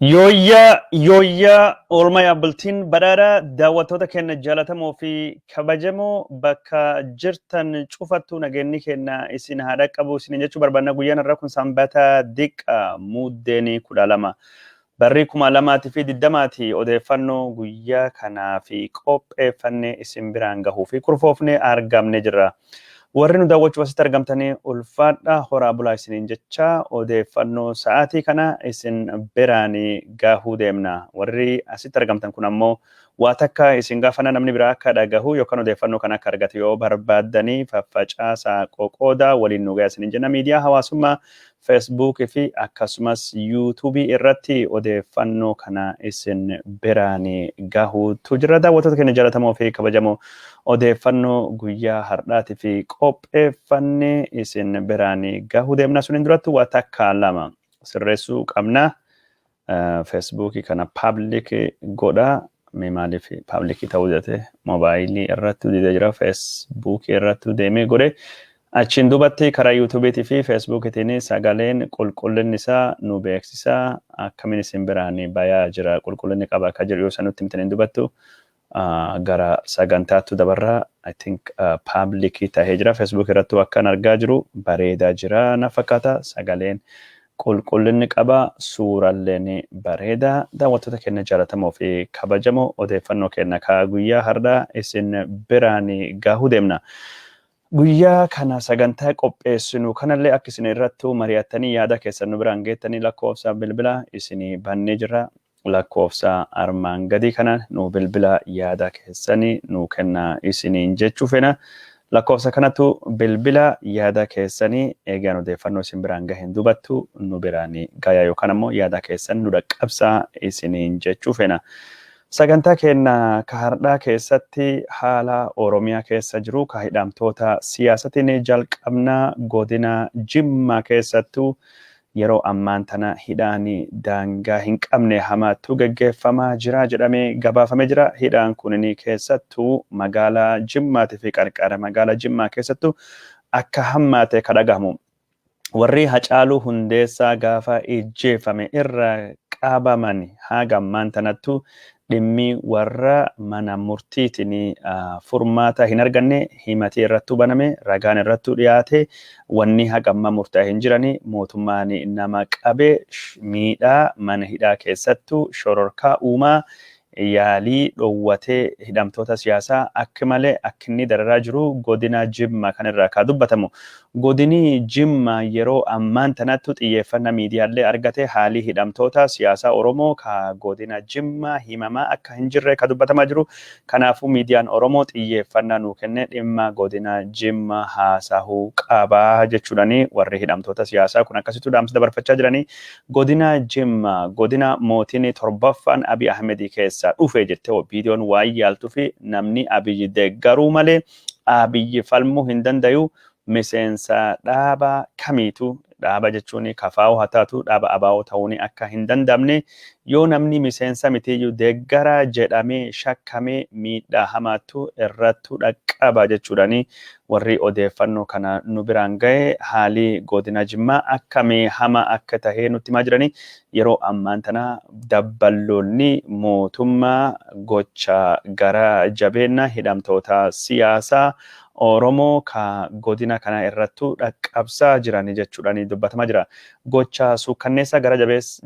Yooyyaa yooyyaa, oolmaa yaabbaltiin badhaadhaa, daawwattoota keenya jaalatamoo fi kabajamoo, bakka jirtan cufattuu nageenyi keenya isin haa dhaqqabu isin jechuu barbaanna. Guyyaan irraa kun Sanbata diqqa Muddeen 12 barrii 2020ti. Odeeffannoo guyyaa kanaa fi qopheeffannee isin biraan gahuu fi kurfoofnee argamne jirra. Warri nu daawwachuuf asitti argamtanii ulfaadha, horaa bulaa isiniin jecha odeeffannoo sa'aatii kana isin biraan gahuu deemna. Warri asitti argamtan kun ammoo waa takka isin gaafana: namni biraa akka dhagahu yookaan odeeffannoo kana akka argatu yoo barbaaddanii faffacaasaa, qoqoodaa, waliin nu gahaa isiniin jenna. Miidiyaa hawaasummaa Feesbuukii fi akkasumas Yuutuubii irratti odeeffannoo kana isin biraan gahuutu jira. Daawwattoota keenya jaallatamoo fi kabajamoo, odeeffannoo guyyaa har'aatii fi qopheeffannee isin biraan gahuu deemna. Suniin duratti waa takka lama sirreessuu qabna. Feesbuukii kana public godha. Mee maaliif public ta'uu didate? Moobaayilii irratti didee jira. Feesbuukii irratti deemee godhe. Achiin duubatti karaa Yuutuubiitii fi Feesbuukiitiin sagaleen qulqullinni isaa nu beeksisa. Akkamiin isin biraan bayaa jira, qulqullinni qaba akka jedhu yoo isa nutti himtaniin dubattu gara sagantaattu dabarra. I think public tahee jira. Facebook irrattuu akkan argaa jiru bareedaa jira na fakkaata. Sagaleen qulqullinni qaba. Suuralleen bareeda. Daawwattoota keenya jaallatamoo fi kabajamoo, odeeffannoo keenya ka guyyaa har'aa isin biraan gahuu deemna. Guyyaa kana sagantaa qopheessinu kanallee akka isin irrattuu mari'attanii yaada keessan nu biraan geettanii lakkoofsa bilbila isinii bannee jirra. Lakkoofsa armaan gadii kana nu bilbila, yaada keessanii nu kennaa isiniin jechuu feena. Lakkoofsa kanattu bilbila, yaada keessanii eegaan odeeffannoo isin biraan gaheen dubattu nu biraan gaya yookaan ammoo yaada keessan nu dhaqqabsaa isiniin jechuu feena. Sagantaa keenya ka har'aa keessatti haala Oromiyaa keessa jiru ka hidhamtoota siyaasatiin jalqabna. Godina Jimmaa keessattuu yeroo ammaan tana hidhaan daangaa hin qabne hamaattuu geggeeffamaa jira jedhamee gabaafamee jira. Hidhaan kunin keessattuu magaalaa Jimmaatii fi qarqara magaalaa Jimmaa keessattuu akka hammaate ka dhagahamu. Warri Hacaaluu Hundeessaa gaafa ijjeefame irra qabaman haga ammaan tanattu dhimmi warra mana murtiitiin furmaata hin arganne. Himatii irrattuu baname, ragaan irrattuu dhiyaate, wanni haga ammaa murtaa'e hin jirani. Mootummaan nama qabe miidhaa, mana hidhaa keessattuu shororkaa uumaa, yaalii dhoowwatee hidhamtoota siyaasaa akka malee akka inni dararaa jiru godina Jimma kanarraa kaa dubbatamu. Godini Jimma yeroo ammaan tanattu xiyyeeffannaa miidiyaalee argate. Haalii hidhamtoota siyaasaa Oromoo ka godina Jimma himamaa akka hin jirre ka dubbatamaa jiru. Kanaafuu miidiyaan Oromoo xiyyeeffannaa nuu kenne dhimma godina Jimma haasahuu qabaa jechuudhani warri hidhamtoota siyaasaa kun akkasitti dhaamsa dabarfachaa jiranii. Godina Jimma, godina mootiin torbaffaan Abiy Ahmedii keessaa dhufe jettee viidiyoon waan yaaltuu fi namni Abiy deeggaruu malee Abiy falmuu hin dandayu. Miseensa dhaaba kamiitu, dhaaba jechuun kafaa'oo haa taatu, dhaaba abaa'oo ta'uun akka hin dandamne, yoo namni miseensa mitiiyyuu deeggara jedhamee shakkamee miidhaa hamaattu irrattu dhaqqaba jechuudhaani warri odeeffannoo kana nu biraan gahe haalii godina Jimmaa akkamii hama akka tahee nutti himaa jiranii. Yeroo ammaan tana dabballoonni mootummaa gocha gara jabeenya hidhamtoota siyaasaa Oromoo ka godina kana irrattu dhaqqabsaa jiran jechuudhaan dubbatamaa jira. Gocha suukkanneessaa gara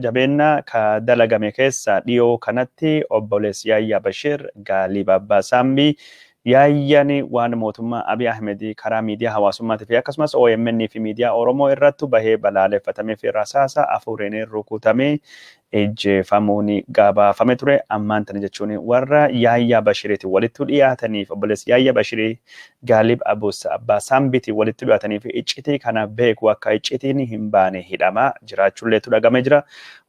jabeenya ka dalagame keessa dhiyoo kanatti obboleessi Yaayyaa Bashir Gaalib Abbaa Saambii Yaayyaan waan mootummaa Abiy Ahmed karaa miidiyaa hawaasummaatii fi akkasumas OMN fi miidiyaa Oromoo irrattu bahee balaaleffatamee fi rasaasa afuriin rukutamee ijjeefamuun gabaafame ture. Ammaan tana jechuun warra Yaayyaa Bashiriitiin walitti dhiyaataniif, obboleessi Yaayyaa Bashirii Gaalib Abbaa Saambiitiin walitti dhiyaataniif iccitii kana beeku akka iccitiin hin baane hidhamaa jiraachuulleetu dhagamee jira.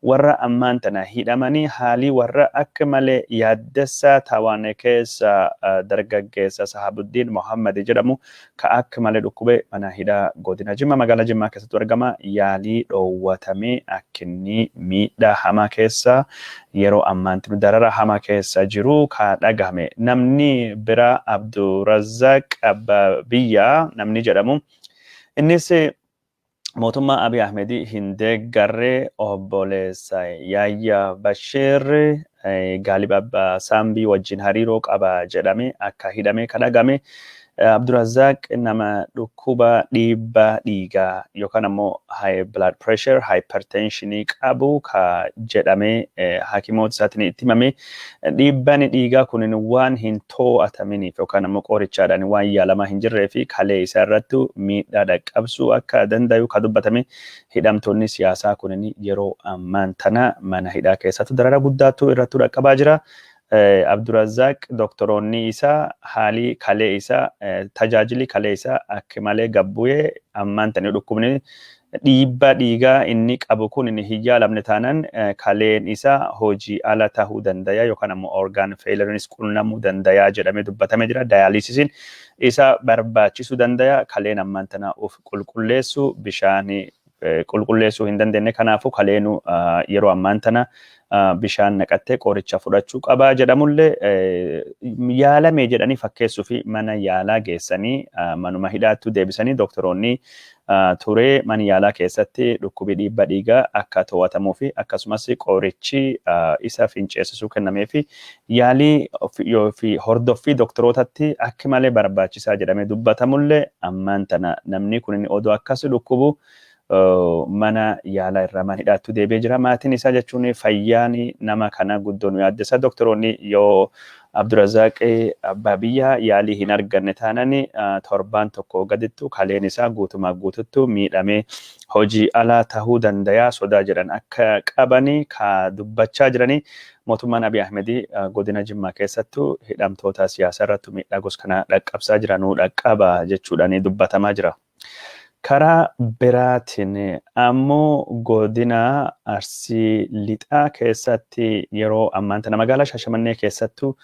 Warra ammaan tana hidhamanii haalii warra akka malee yaaddessaa tawan keessa dargaggeessa Sahabuddiin Mohammad jedhamu ka akka malee dhukkube mana hidhaa godina Jimma magaalaa Jimmaa keessatti argama. Yaalii dhoowwatamee akka inni miidhaa hamaa keessa yeroo ammaatti darara hamaa keessa jiru ka dhagahame. Namni biraa Abdurrazzaq Abbaa Biyyaa namni jedhamu innis Mootummaa Abiy Ahmedii hin deeggarree obboleessa Yaayyaa Bashir Gaalib Abbaa Saambii wajjin hariiroo qaba jedhame akka hidhame kadhagame. Abdurazaaq nama dhukkuba dhiibbaa dhiigaa yookaan ammoo high blood pressure, hypertensionii qabu ka jedhamee hakimoota isaatiin itti himame, dhiibbaan dhiigaa kun waan hin to'ataminiif yookaan ammoo qorichaadhaan waan yaalamaa hin jirree fi kalee isaa irratti miidhaa dhaqqabsuu akka danda'u ka dubbatame. Hidhamtoonni siyaasaa kunin yeroo ammaan tana mana hidhaa keessatti darara guddaatu irratti dhaqqabaa jira. Abdurazaaq doktoroonni isaa haalii kalee isaa, tajaajilli kalee isaa akka malee gabbu'ee, ammaan tani dhukkubni dhiibbaa dhiigaa inni qabu kun inni hin yaalamne taanaan kaleen isaa hojii ala tahuu danda'a yookaan ammoo organ failurenis qunnamuu danda'a jedhamee dubbatamee jira. Dialysisiin isa barbaachisuu danda'a. Kaleen ammaan tana of qulqulleessu, bishaan qulqulleessuu hin dandeenye. Kanaafuu kaleenu yeroo ammaan tana bishaan naqattee qoricha fudhachuu qabaa jedhamullee, yaalame jedhanii fakkeessuu fi mana yaalaa geessanii manuma hidhaattu deebisanii doktoroonni turee mana yaalaa keessatti dhukkubi dhiibba dhiigaa akka to'atamuu fi akkasumas qorichi isa finceessisuu kennamee fi yaalii fi hordoffii doktorootatti akka malee barbaachisaa jedhamee dubbatamullee, ammaan tana namni kun odoo akkas dhukkubu mana yaalaa irraa mana hidhaattu deebi'ee jira. Maatiin isaa jechuun fayyaan nama kana guddoo nu yaaddessa. Doktoroonni yoo Abdurazaaq abbaa biyyaa yaalii hin arganne taanan torbaan tokko gadittu kaleen isaa guutumaa guututtu miidhamee hojii alaa tahuu danda'a sodaa jedhan akka qabani ka dubbachaa jiranii. Mootummaan Abiy Ahmedii godina Jimmaa keessattuu hidhamtoota siyaasaa irratti miidhaa gosa kana dhaqqabsaa jira, nuu dhaqqaba jechuudhaan dubbatamaa jira. Karaa biraatiin ammoo godina Arsii Lixaa keessatti yeroo ammaan tana magaalaa Shaashamannee keessattuu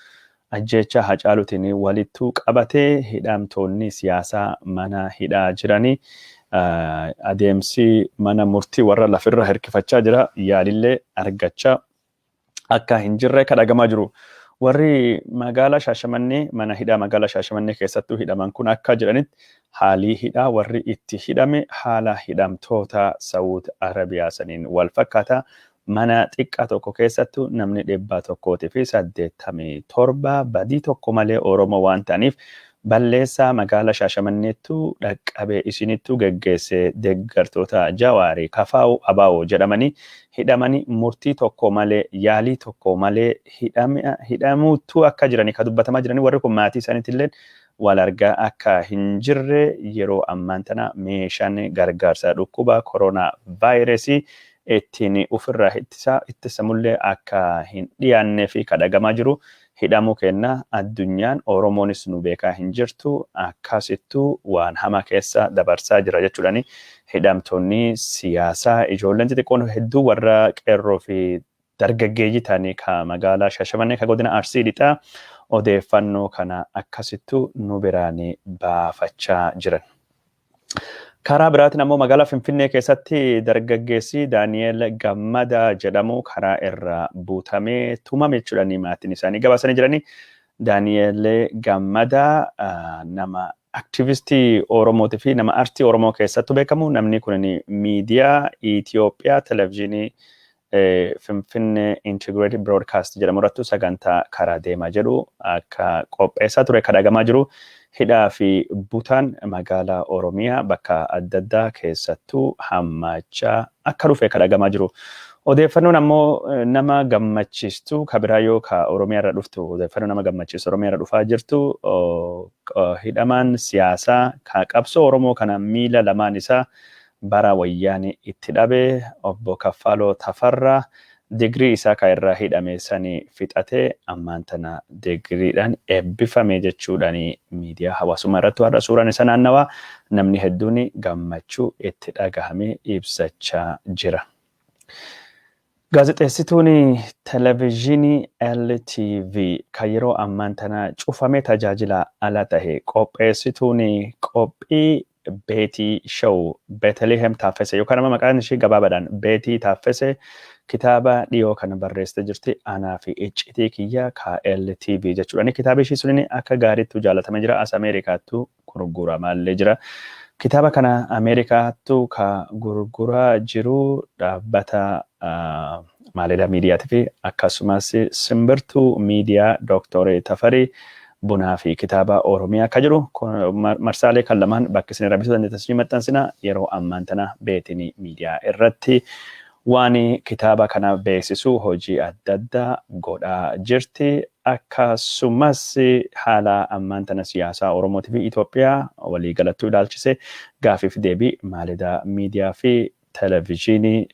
ajjeechaa Hacaaluutiin walittuu qabatee hidhamtoonni siyaasaa mana hidhaa jiranii adeemsi mana murtii warra lafirra hirkifachaa jira, yaalillee argachaa akka hin jirre kadhagamaa jiru. Warri magaalaa Shaashamannee, mana hidhaa magaalaa Shaashamannee keessattuu hidhaman kun akka jedhanitti, haalii hidhaa warri itti hidhame haala hidhamtoota Saawud Arabiyaa saniin wal fakkaata. Mana xiqqaa tokko keessattuu namni 187 badii tokko malee Oromoo waan ta'aniif balleessaa magaalaa Shaashamanneettuu dhaqqabee isinittuu geggeesse, deeggartoota Jawaarii Kafaa'u Abaa'oo jedhamanii hidhamanii murtii tokko malee, yaalii tokko malee hidhamuuttuu akka jiranii ka dubbatamaa jiranii. Warri kun maatii isaaniitillee wal argaa akka hin jirre, yeroo ammaan tana meeshaan gargaarsa dhukkuba koronaa vaayirasii ittiin ofirraa ittisamullee akka hin dhiyaannee fi kadhagamaa jiru. Hidhamuu kenna addunyaan Oromoonis nu beekaa hin jirtu, akkasittuu waan hamaa keessa dabarsaa jira jechuudhaani hidhamtoonni siyaasaa ijoolleen xixiqqoon hedduu warra qeerroo fi dargaggeeyyii ta'anii ka magaalaa Shashamannee ka godina Arsii Lixaa odeeffannoo kana akkasittuu nu biraan baafachaa jiran. Karaa biraatiin ammoo magaalaa Finfinnee keessatti dargaggeessi Daani'el Gammadaa jedhamu karaa irraa buutamee tumame jechuudhaan maatiin isaanii gabaasanii jiranii. Daani'el Gammadaa nama aktivistii Oromootii fi nama artii Oromoo keessattuu beekamu. Namni kun miidiyaa Itoophiyaa televezyiinii Finfinnee Integrated Broadcast jedhamu irratti sagantaa karaa deemaa jedhu akka qopheessaa ture kadhagamaa jiru. Hidhaa fi butaan magaalaa Oromiyaa bakka adda addaa keessattuu hammaachaa akka dhufe kadhagamaa jiru. Odeeffannoon ammoo nama gammachiistu ka biraa yoo ka Oromiyaa irra dhuftu, odeeffannoo nama gammachiistu Oromiyaa irra dhufaa jirtu, hidhamaan siyaasaa ka qabsoo Oromoo kana miila lamaan isaa bara wayyaanii itti dhabe obbo Kaffaloo Tafarraa digirii isaa ka irraa hidhame sani fixatee ammaan tana digiriidhaan eebbifame jechuudhaan miidiyaa hawaasummaa irratti har'a suuraan isa naannawaa namni hedduun gammachuu itti dhagahame ibsachaa jira. Gaazexeessituun televezyiinii LTV kan yeroo ammaan tana cufamee tajaajila ala tahe, qopheessituun qophii Beetii Show Beeteliheem Taaffese yookaan nama maqaan ishee gabaabaadhaan Beetii Taaffese kitaaba dhiyoo kana barreessitee jirti. Anaa fi iccitii kiyya KLTV jechuudha. Kitaaba ishii sun akka gaariitti jaalatamee jira. As Ameerikaattu gurguramaallee jira. Kitaaba kana Ameerikaattu ka gurguraa jiru dhaabbata Maalida Miidiyaatii fi akkasumas Simbirtuu Miidiyaa Dooktor Tafarii Bunaa fi Kitaaba Oromiyaa akka jiru marsaalee kan lamaan bakka isin irraa bituu dandeettan maxxansina. Yeroo ammaan tana Beetiin miidiyaa irratti waan kitaaba kana beeksisu hojii adda addaa godhaa jirti. Akkasumas haala ammaan tana siyaasaa Oromootii fi Itoophiyaa waliigalattuu ilaalchise gaafiif deebii Maalida Miidiyaa fi televezyiinii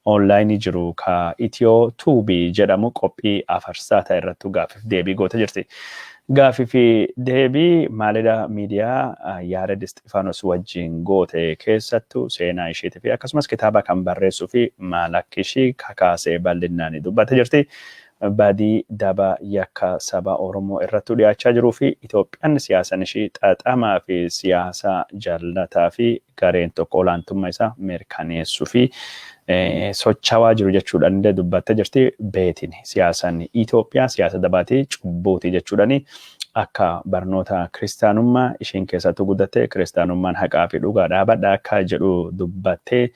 onlaayinii jiru ka Itiyoo Tuubii jedhamu qophii afarsaa ta'e irrattuu gaafiif deebii goota jirti. Gaafii fi deebii Maalida Miidiyaa Yaared Isxifaanos wajjin goote keessattuu seenaa isheetii fi akkasumas kitaaba kan barreessuu fi maal akka ishii kakaasee bal'inaan dubbatte jirti. Badii daba yakka saba Oromoo irrattuu dhiyaachaa jiruu fi Itoophiyaan siyaasan ishii xaxamaa fi siyaasa jallataa fi gareen tokko olaantummaa isaa mirkaneessuu fi socho'aa jiru jechuudhaan illee dubbattee jirti. Beetiin siyaasan Itoophiyaa siyaasa dabaatii cubbuuti jechuudhaan akka barnoota kiristaanummaa ishiin keessattuu guddatte kiristaanummaan haqaa fi dhugaa dhaabadha akka jedhu dubbattee,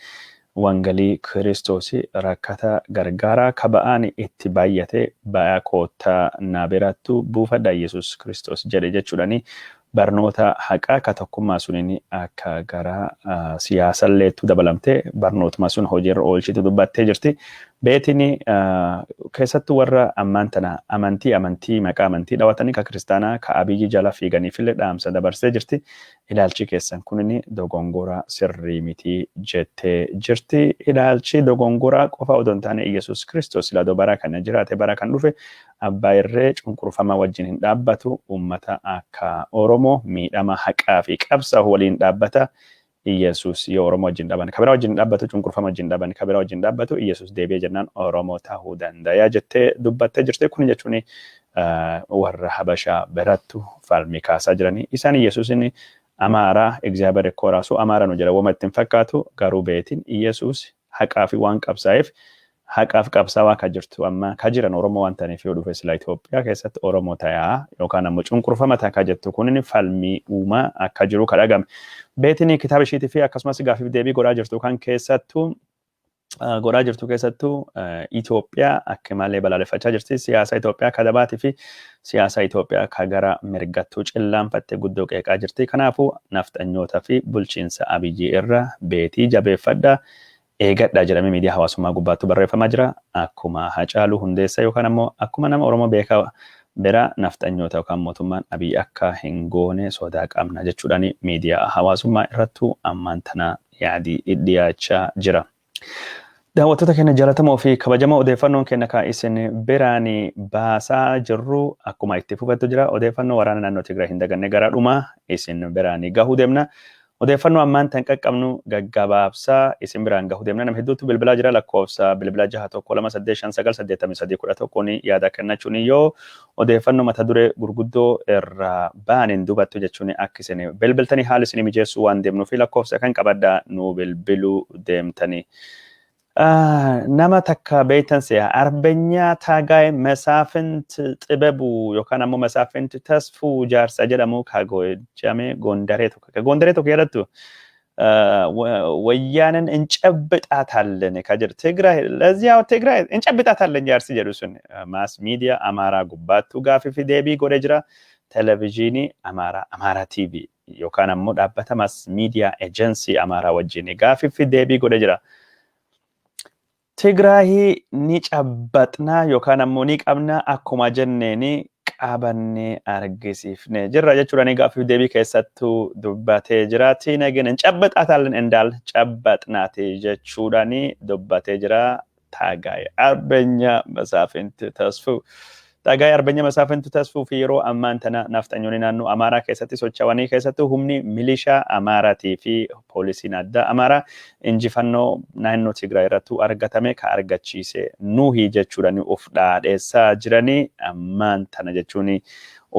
wangalii Kiristoos rakkata gargaaraa kaba'aan itti baay'ate ba'aa koottaa na birattu buufadha Yesuus Kiristoos jedhe jechuudhaan barnoota haqaa ka tokkummaa suniin akka gara siyaasalleettu dabalamtee barnootuma sun hojiirra oolchitu dubbattee jirti. Beetiin keessattuu warra ammaan tana amantii maqaa amantii dhawatanii ka kiristaanaa ka Abiyyi jala fiiganiifillee dhaamsa dabarsee jirti. Ilaalchi keessan kunin dogongora sirrii miti jettee jirti. Ilaalchi dogongoraa qofa odoo hin taane Yesuus Kiristoos ladoo bara kana jiraate bara kan dhufe abbaa irree cunqurfama wajjin hin dhaabbatu, uummata akka Oromoo miidhama haqaa fi qabsaa'u waliin dhaabbata. Iyesuus yoo Oromoo wajjin dhaaban kabira wajjin dhaabbatu, cunqurfama wajjin dhaaban kabira wajjin dhaabbatu, Iyesuus deebi'ee jennaan Oromoo ta'uu danda'a jettee dubbattee jirti. Kun jechuun warra Habashaa birattu falmii kaasaa jiranii. Isaan Iyesuusin Amaaraa እግዚአብሔር እኮ ራሱ አማራ ነው jedha wama ittiin fakkaatu, garuu beetiin Iyesuus haqaa fi waan qabsaa'eef haqaaf qabsaawaa ka jirtu amma ka jiran Oromoo waan ta'aniif yoo dhufe sila Itoophiyaa keessatti Oromoo ta'aa yookaan ammoo cunqurfama ta'a ka jettu kunin falmii uumaa akka jiru ka dhagame. Beetiin kitaaba ishiitii fi akkasumas gaafiif deebii godhaa jirtu keessattuu Itoophiyaa akka malee balaaleffachaa jirti. Siyaasa Itoophiyaa ka dabaatii fi siyaasa Itoophiyaa ka gara mirgattuu cillaanfatte guddoo qeeqaa jirti. Kanaafuu nafxanyootaa fi bulchiinsa Abiyyi irra beetii jabeeffadha. Eegadha jedhamee miidiyaa hawaasummaa gubbaatti barreeffamaa jira. Akkuma Hacaaluu Hundeessaa yookaan ammoo akkuma nama Oromoo beekaa bira nafxanyoota yookaan mootummaan Abiyyi akka hin goone sodaa qabna jechuudhaan miidiyaa hawaasummaa irrattuu ammaan tana yaadii dhiyaachaa jira. Daawwattoota keenya jaallatamoo fi kabajamoo, odeeffannoon keenya kan isin biraan baasaa jirru akkuma itti fufettu jira. Odeeffannoo waraana naannoo Tigraay hin daganne gara dhumaa isin biraan gahuu deemna. Odeeffannoo ammaan tan qaqqabnu gaggabaabsaa isin biraan gahuu deemna. Nama hedduutu bilbilaa jira, lakkoofsa bilbilaa 612 859 83 11 yaada kennachuun yoo odeeffannoo mata duree gurguddoo irraa baaniin dubattu jechuun akka isin bilbiltanii haala isin mijeessuu waan deemnuu fi lakkoofsa kan qabadhaa nu bilbiluu deemtanii. Nama takka beektan si'a Arbeenyaa Taagaay Masaafint Xibebu yookaan ammoo Masaafint Tasfuu Jaarsa jedhamu ka Goojjamee Gondaree tokko. Ka Gondaree tokko yaadattu ወያንን እንጨብጣታለን ka jedhu Tigraay ለዚያው Tigraay እንጨብጣታለን jaarsi jedhu sun mass media Amaaraa gubbaattu gaafii fi deebii godhee jira. Televezyiinii Amaaraa, Amaaraa TV yookaan ammoo dhaabbata mass media agency Amaaraa wajjin gaafii fi deebii godhee jira. Tigraahii ni cabbaxnaa yookaan ammoo ni qabnaa, akkuma jenneeni qabannee argisiifne jirra jechuudhaan gaaffiif deebii keessattuu dubbatee jira. Nageen እንጨብጣታለን እንዳል ጨበጥናት jechuudhaan dubbatee jira. Taagaay Arbeenyaa Masaafinti Tasfuu. Taagaay Arbeenyaa Masaafinti Tasfuu fi yeroo ammaan tana nafxanyoonni naannoo Amaaraa keessatti socho'anii keessattuu humni milishaa Amaaraatii fi poolisiin addaa Amaaraa injifannoo naannoo Tigraay irratti argatame ka argachiise nuhi jechuudhaan of dhaadheessaa jiranii ammaan tana jechuun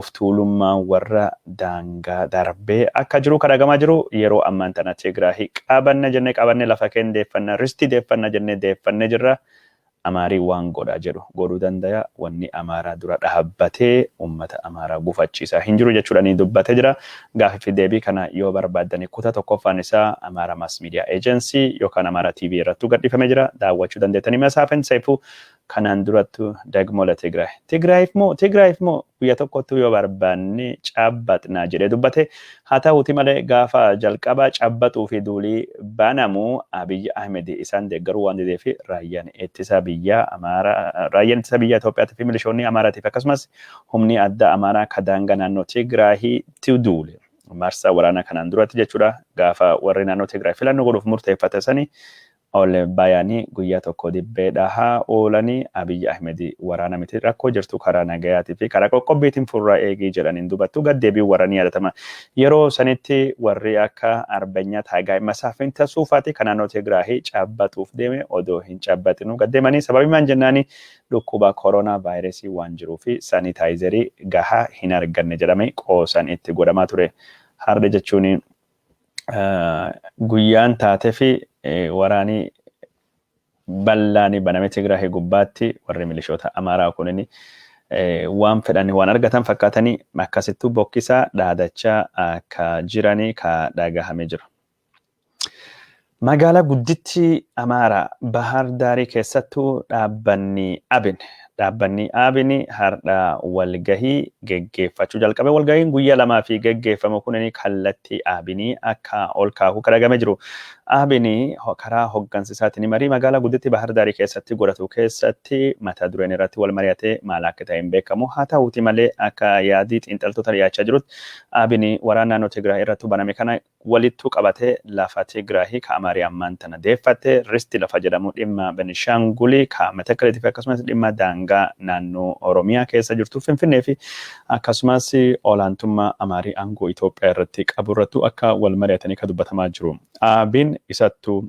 of tuulummaan warra daangaa darbee akka jiru kan dhagamaa jiru. Yeroo ammaan tana Tigraay qabanna jennee qabanne, lafa keenya deeffanna, ristii deeffanna jennee deeffannee jirra. Amaarii waan godhaa jedhu godhuu dandaya, wanni Amaaraa dura dhaabbatee uummata Amaaraa gufachiisaa hin jiru jechuudhaan dubbatee jira. Gaafii fi deebii kana yoo barbaaddani kutaa tokkoffaan isaa Amara Mass Media Agency yookaan Amara TV irrattuu gadhiifamee jira. Daawwachuu dandeettanii. Masaafen Seifuu kanaan durattu dagmoo la Tigraay. Tigraayiif moo Tigraayiif moo guyya tokkottuu yoo barbaanne cabbaxnaa jedhee dubbate. Haa ta'uuti malee gaafa jalqaba cabbaxuu fi duulii banamu Abiy Ahmed isaan deeggaruu waan dideef raayyaan ittisa biyyaa Amaaraa, raayyaan ittisa biyyaa Itoophiyaatii fi milishoonni Amaaraatiif akkasumas humni addaa Amaaraa ka daangaa naannoo Tigraayitti duule. Marsaa waraanaa kanaan duratti jechuudha, gaafa warri naannoo Tigraay filannoo godhuuf murteeffate sani ol bayanii guyyaa tokko dibbee dhahaa oolanii Abiy Ahmed waraana miti, rakkoo jirtu karaa nagayaatii fi karaa qoqqobbiitiin furraa eegii jedhaniin dubattu gaddeebiin warra ni yaadatama. Yeroo sanitti warri akka Arbanyaa Taagaay Masaafin Tasuufaati kan naannoo Tigraahii cabbaxuuf deeme odoo hin cabbaxinuu gaddeemanii, sababii maan jennaani dhukkuba koronaa vaayirasii waan jiruu fi sanitaayizerii gahaa hin arganne jedhame qoosan itti godhamaa ture. Har'a jechuun guyyaan taatee fi waraanii bal'aan baname Tigraahii gubbaatti warri milishoota Amaaraa kunin waan fedhan waan argatan fakkaatanii akkasittuu bokkisaa dhaadachaa akka jiranii ka dhagahamee jiru. Magaalaa gudditti Amaaraa Bahar Daarii keessattuu dhaabbanni Abin har'a walgahii geggeeffachuu jalqabe. Walgahiin guyyaa lamaa fi geggeeffamu kun kallattii Abinii akka ol kaahu kan dhagame jiru. Abin karaa hoggansa isaatiin marii magaalaa gudditti Bahar Daarii keessatti godhatu keessatti mata dureen irratti wal mari'atee maal akka ta'e hin beekamu. Haa ta'uuti malee akka yaadii xiinxaltoota dhiyaachaa jirutti Abin waraana naannoo Tigraay irratti baname kana walittuu qabatee lafa Tigraahii ka Amaarii ammaan tana deeffatte, risti lafa jedhamu, dhimma Benishaangulii ka Matakkaliitii fi akkasumas dhimma daangaa naannoo Oromiyaa keessa jirtu Finfinnee fi akkasumas olaantummaa Amaarii aangoo Itoophiyaa irratti qabu irrattu akka wal mari'atanii ka dubbatamaa jiru. Abiin isattuu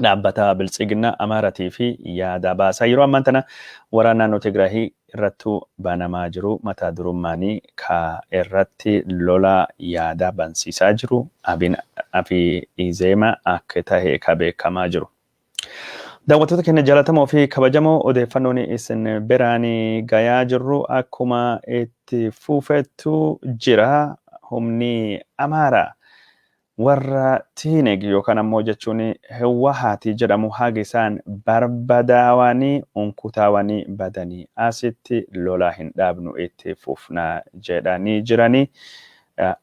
dhaabbata Biltsiginnaa Amaaratii fi yaada baasaa yeroo ammaan tana waraana naannoo Tigraahii irrattuu banamaa jiru mata durummaanii ka irratti lola yaada bansiisaa jiru Abin fi Izeema akka tahe ka beekamaa jiru. Daawwattoota keenya jaallatamoo fi kabajamoo, odeeffannoon isin biraan gayaa jirru akkuma itti fufettu jira. Humni Amaaraa warra Tiineg yookaan ammoo jechuun Hewwahaati jedhamu haga isaan barbadaawanii unkutaawanii badanii asitti lola hin dhaabnu, itti fufna jedhanii jiranii.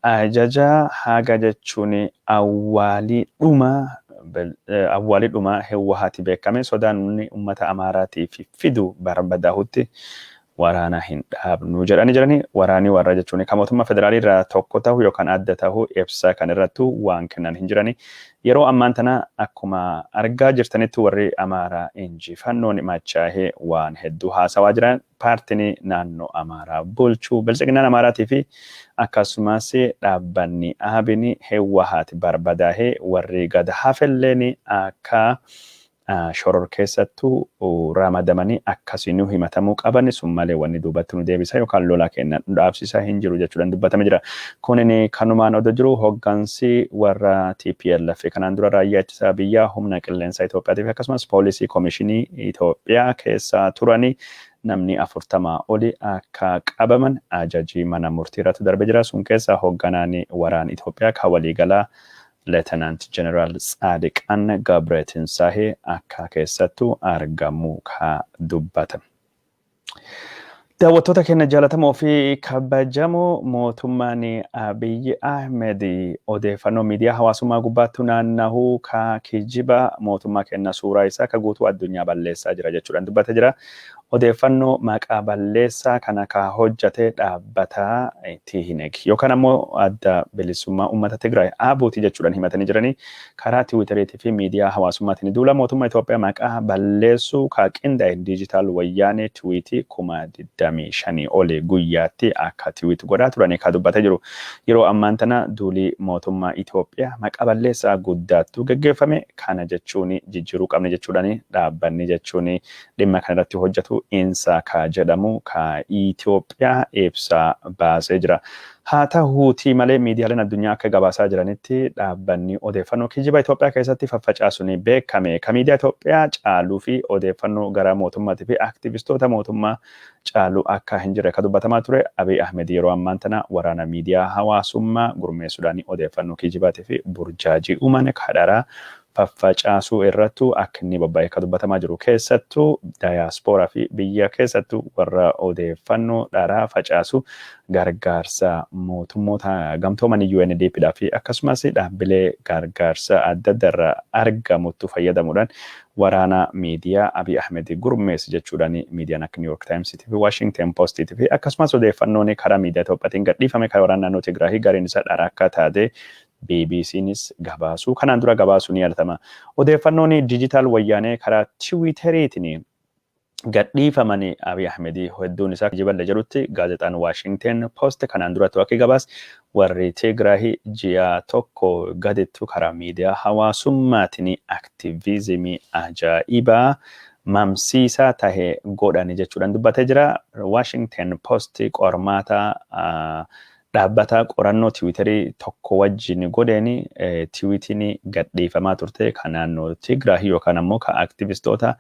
Ajaja haga jechuun awwaalii dhuma Hewwahaati beekame sodaan uummata Amaaraatiif fidu barbadaahutti waraana hin dhaabnu jedhanii jiranii. Waraanii warra jechuun kan mootummaa federaalii irraa tokko ta'u yookaan adda ta'u ibsa kan irrattu waan kennan hin jirani. Yeroo ammaan tana akkuma argaa jirtanitti warri Amaaraa injifannoon machaahee waan hedduu haasawaa jiran. Paartiin naannoo Amaaraa bulchuu Biltsiginnaan Amaaraatii fi akkasumas dhaabbanni Abini Hewwahaati barbadaahee warri gad hafelleen akka shoror keessattuu ramadamanii akkasii himatamuu qaban, sun malee wanni duubatti nu deebisa yookaan lola kenna nu dhaabsisaa hin jiru jechuudhaan dubbatame jira. Kunin kanumaan odoo jiru hoggansi warra TPLF kanaan dura raayyaa ittisa biyyaa, humna qilleensaa Itoophiyaatii fi akkasumas poolisii koomishinii Itoophiyaa keessa turanii namni 40 oli akka qabaman ajajii mana murtii irratti darbe jira. Sun keessa hogganaan waraan Itoophiyaa kan waliigalaa Leetenaant Jeneraal Tsaadiqaan Gabreetinsaahee akka keessattuu argamu ka dubbatan. Daawwattoota keenya jaallatamoo fi kabajamoo, mootummaan Abiyyi Ahmed odeeffannoo miidiyaa hawaasummaa gubbaatti naannahuu ka kijiba mootummaa kenna suuraa isaa ka guutuu addunyaa balleessaa jira jechuudhaan dubbatee jira. Odeeffannoo maqaa balleessaa kana ka hojjate dhaabbata Tihineg yookaan ammoo Adda Bilisummaa Uummata Tigraay ABUT jechuudhaan himatanii jiranii. Karaa Tiwiiteriitii fi miidiyaa hawaasummaatiin duula mootummaa Itoophiyaa maqaa balleessuu ka qindaa'e Diijitaal Wayyaanee tiwiitii 25,000 oli guyyaatti akka tweet godhaa turanii ka dubbatee jiru. Yeroo ammaan tana duulii mootummaa Itoophiyaa maqaa balleessaa guddaattu geggeeffame, kana jechuun jijjiiruu qabne jechuudhaan dhaabbanni jechuun dhimma kana irratti hojjetu. qoratu INSA ka jedhamu ka Itoophiyaa ibsa baasee jira. Haa ta'uutii malee, miidiyaaleen addunyaa akka gabaasaa jiranitti, dhaabbanni odeeffannoo kijiba Itoophiyaa keessatti faffacaasuun beekame ka miidiyaa Itoophiyaa caaluu fi odeeffannoo gara mootummaatii fi aktivistoota mootummaa caalu akka hin jirre ka dubbatamaa ture Abiy Ahmed yeroo ammaan tana waraana miidiyaa hawaasummaa gurmeessuudhaan odeeffannoo kijibaatii fi burjaajii uuman kadharaa faffacaasuu irrattu akka inni bobba'ee ka dubbatamaa jiru, keessattuu dayaaspooraa fi biyya keessattuu warra odeeffannoo dharaa facaasu gargaarsa mootummoota gamtoomanii UNDP dhaa fi akkasumas dhaabbilee gargaarsa adda adda irraa argamuttu fayyadamuudhaan waraana miidiyaa Abiy Ahmed gurmeessi jechuudhaan miidiyaan akka New York Times fi Washington Post fi akkasumas odeeffannoon karaa miidiyaa Itoophiyaatiin gadhiifame kan waraana naannoo Tigraay gariin isaa dhara akka taate BBCnis gabaasuu kanaan dura gabaasuu ni yaadatama. Odeeffannoon diijitaal wayyaanee karaa Tiwiiteriitiin gadhiifaman Abiy Ahmed hedduun isaa kijiballe jedhutti gaazexaan Washington Post kanaan dura akka gabaas warri Tigraay ji'a 1 gadittu karaa miidiyaa hawaasummaatiin aktiviizimii ajaa'ibaa mamsiisaa tahe godhani jechuudhaan dubbatee jira. Washington Post qormaata dhaabbata qorannoo Tiwiiterii tokko wajjin godheen tiwiitiin gadhiifamaa turte kan naannoo Tigraay yookaan ammoo kan aktivistoota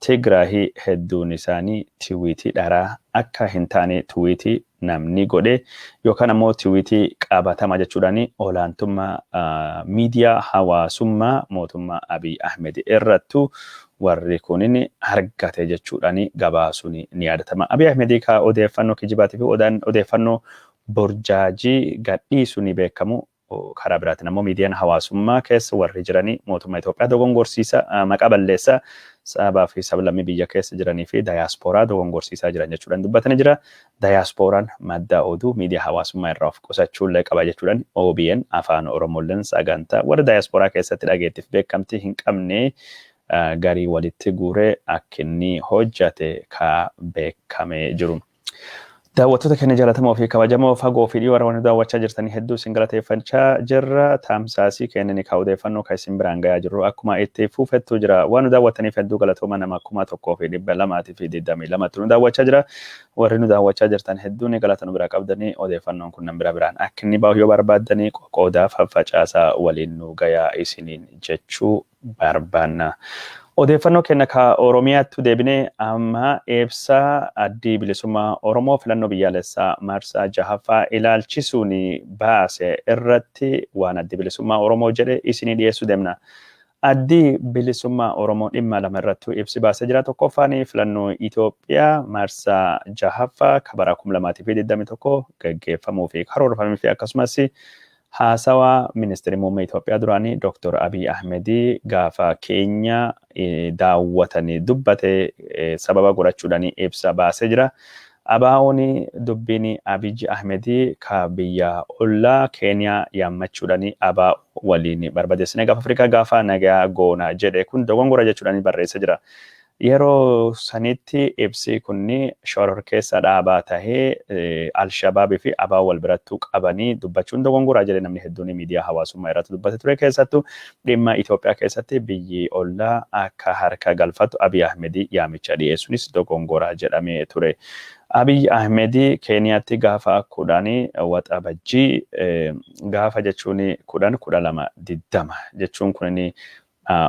Tigraay hedduun isaanii tiwiitii dharaa akka hin taane, tiwiitii namni godhe yookaan ammoo tiwiitii qabatama jechuudhaan olaantummaa miidiyaa hawaasummaa mootummaa Abiy Ahmed irrattu warri kunin argate jechuudhaan gabaasuun ni yaadatama. Abiy Ahmed ka odeeffannoo kijibaatii fi odeeffannoo burjaajii gadhiisuu ni beekamu. Karaa biraatiin ammoo miidiyaan hawaasummaa keessa warri jiranii mootummaa Itoophiyaa dogongorsiisa, maqaa balleessaa, sabaa fi sablammii biyya keessa jiranii fi dayaaspooraa dogongorsiisaa jiran jechuudhaan dubbatanii jira. Dayaaspooraan madda oduu miidiyaa hawaasummaa irraa of qusachuullee qaba jechuudhaan OBN Afaan Oromoolleen sagantaa warra dayaaspooraa keessatti dhageettiif beekamtii hin qabne garii walitti guuree akka inni hojjate ka beekamee jiru. Daawwattoota keenya jaallatamoo fi kabajamoo, fagoo fi dhiyoo warra daawwachaa jirtanii hedduu isin galateeffachaa jirra. Tamsaasii keenya ka odeeffannoo kan isin biraan gahaa jirru akkuma itti fufettu jira. Waan nu daawwattaniif hedduu galatooma. Nama 1222tu nu daawwachaa jira. Warri nu daawwachaa jirtan hedduun galata nu bira qabdanii, odeeffannoon kun nan bira biraan akka inni bahu yoo barbaaddanii qoqoodaa faffacaasaa waliin nu gayaa isiniin jechuu barbaanna. Odeeffannoo keenya ka Oromiyaatti deebinee amma ibsa Addi Bilisummaa Oromoo filannoo biyyaalessaa marsaa jahaffaa ilaalchisuun baase irratti waan Addi Bilisummaa Oromoo jedhe isinii dhiyeessuu deemna. Addi Bilisummaa Oromoo dhimma lama irratti ibsi baasee jira. Tokkoffaan filannoo Itoophiyaa marsaa jahaffaa ka bara 2021 gaggeeffamuu fi karoorfamee fi akkasumas haasawaa ministeerri muummee Itoophiyaa duraanii Dr. Abiy Ahmed gaafa Keenya daawwatanii dubbate sababa godhachuudhaan ibsa baasee jira. ABO'n dubbiin Abiy Ahmed ka biyya ollaa Keeniyaa yaammachuudhaan ABO waliin barbadeessine gaafa Afrikaa gaafa nagaa goona jedhe kun dogongora jechuudhaan barreessee jira. Yeroo sanitti ibsi kunni shororkeessa dhaabaa tahee Alshabaabii fi ABO wal birattuu qabanii dubbachuun dogongoraa jedhe namni hedduun miidiyaa hawaasummaa irratti dubbate ture. Keessattuu dhimma Itoophiyaa keessatti biyyi ollaa akka harka galfatu Abiy Ahmed yaamicha dhiyeessuunis dogongoraa jedhamee ture. Abiy Ahmed Keeniyaatti gaafa 10 Waxabajjii, gaafa jechuun 10 12 20 jechuun kunni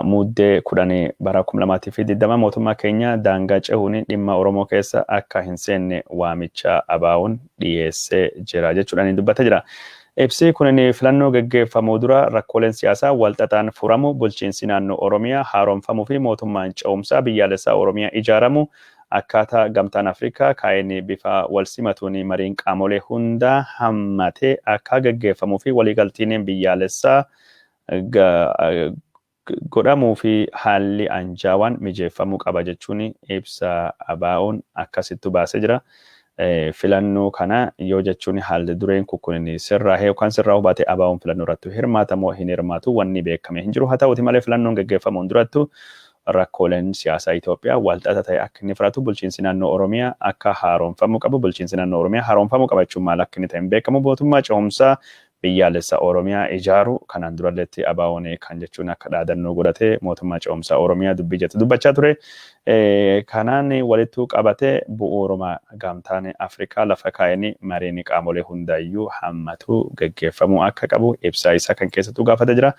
Muddee 10 bara 2020, mootummaa keenya daangaa cehuun dhimma Oromoo keessa akka hin seenne waamicha ABO'n dhiyeessee jira jechuudhaan dubbatee jira. Ibsi kun filannoo gaggeeffamuu dura rakkooleen siyaasaa walxaxaan furamu, bulchiinsi naannoo Oromiyaa haaromfamuu fi mootummaan ce'umsaa biyyaalessaa Oromiyaa ijaaramu, akkaataa Gamtaan Afrikaa kaa'een bifa wal simatuun mariin qaamolee hundaa hammatee akka gaggeeffamuu fi waliigaltiin biyyaalessaa godhamuu fi haalli anjaawaan mijeeffamuu qaba jechuun ibsa ABO'n akkasittu baasee jira. Filannoo kana yoo jechuun haalli dureen kun sirraa'ee yookaan sirraa hubaate, ABO'n filannoo irratti hirmaata moo hin hirmaatu wanni beekame hin jiru. Haa ta'uti malee, filannoon gaggeeffamuun durattu rakkooleen siyaasaa Itoophiyaa walxaxa ta'e akka inni furatu, bulchiinsi naannoo Oromiyaa akka haaromfamuu qabu, bulchiinsi naannoo Oromiyaa haaromfamuu qaba jechuun maal akka inni ta'e hin beekamu, mootummaa ce'umsaa Biyyaalessa Oromiyaa ijaaru kanaan duralleetti ABO'n kan jechuun akka dhaadannoo godhatee mootummaa ce'umsaa Oromiyaa dubbii jettu dubbachaa ture. Kanaan walittuu qabatee bu'uuruma Gamtaan Afrikaa lafa kaa'een mariin qaamolee hundaayyuu hammatu geggeeffamuu akka qabu ibsaa isaa kan keessattuu gaafate jira.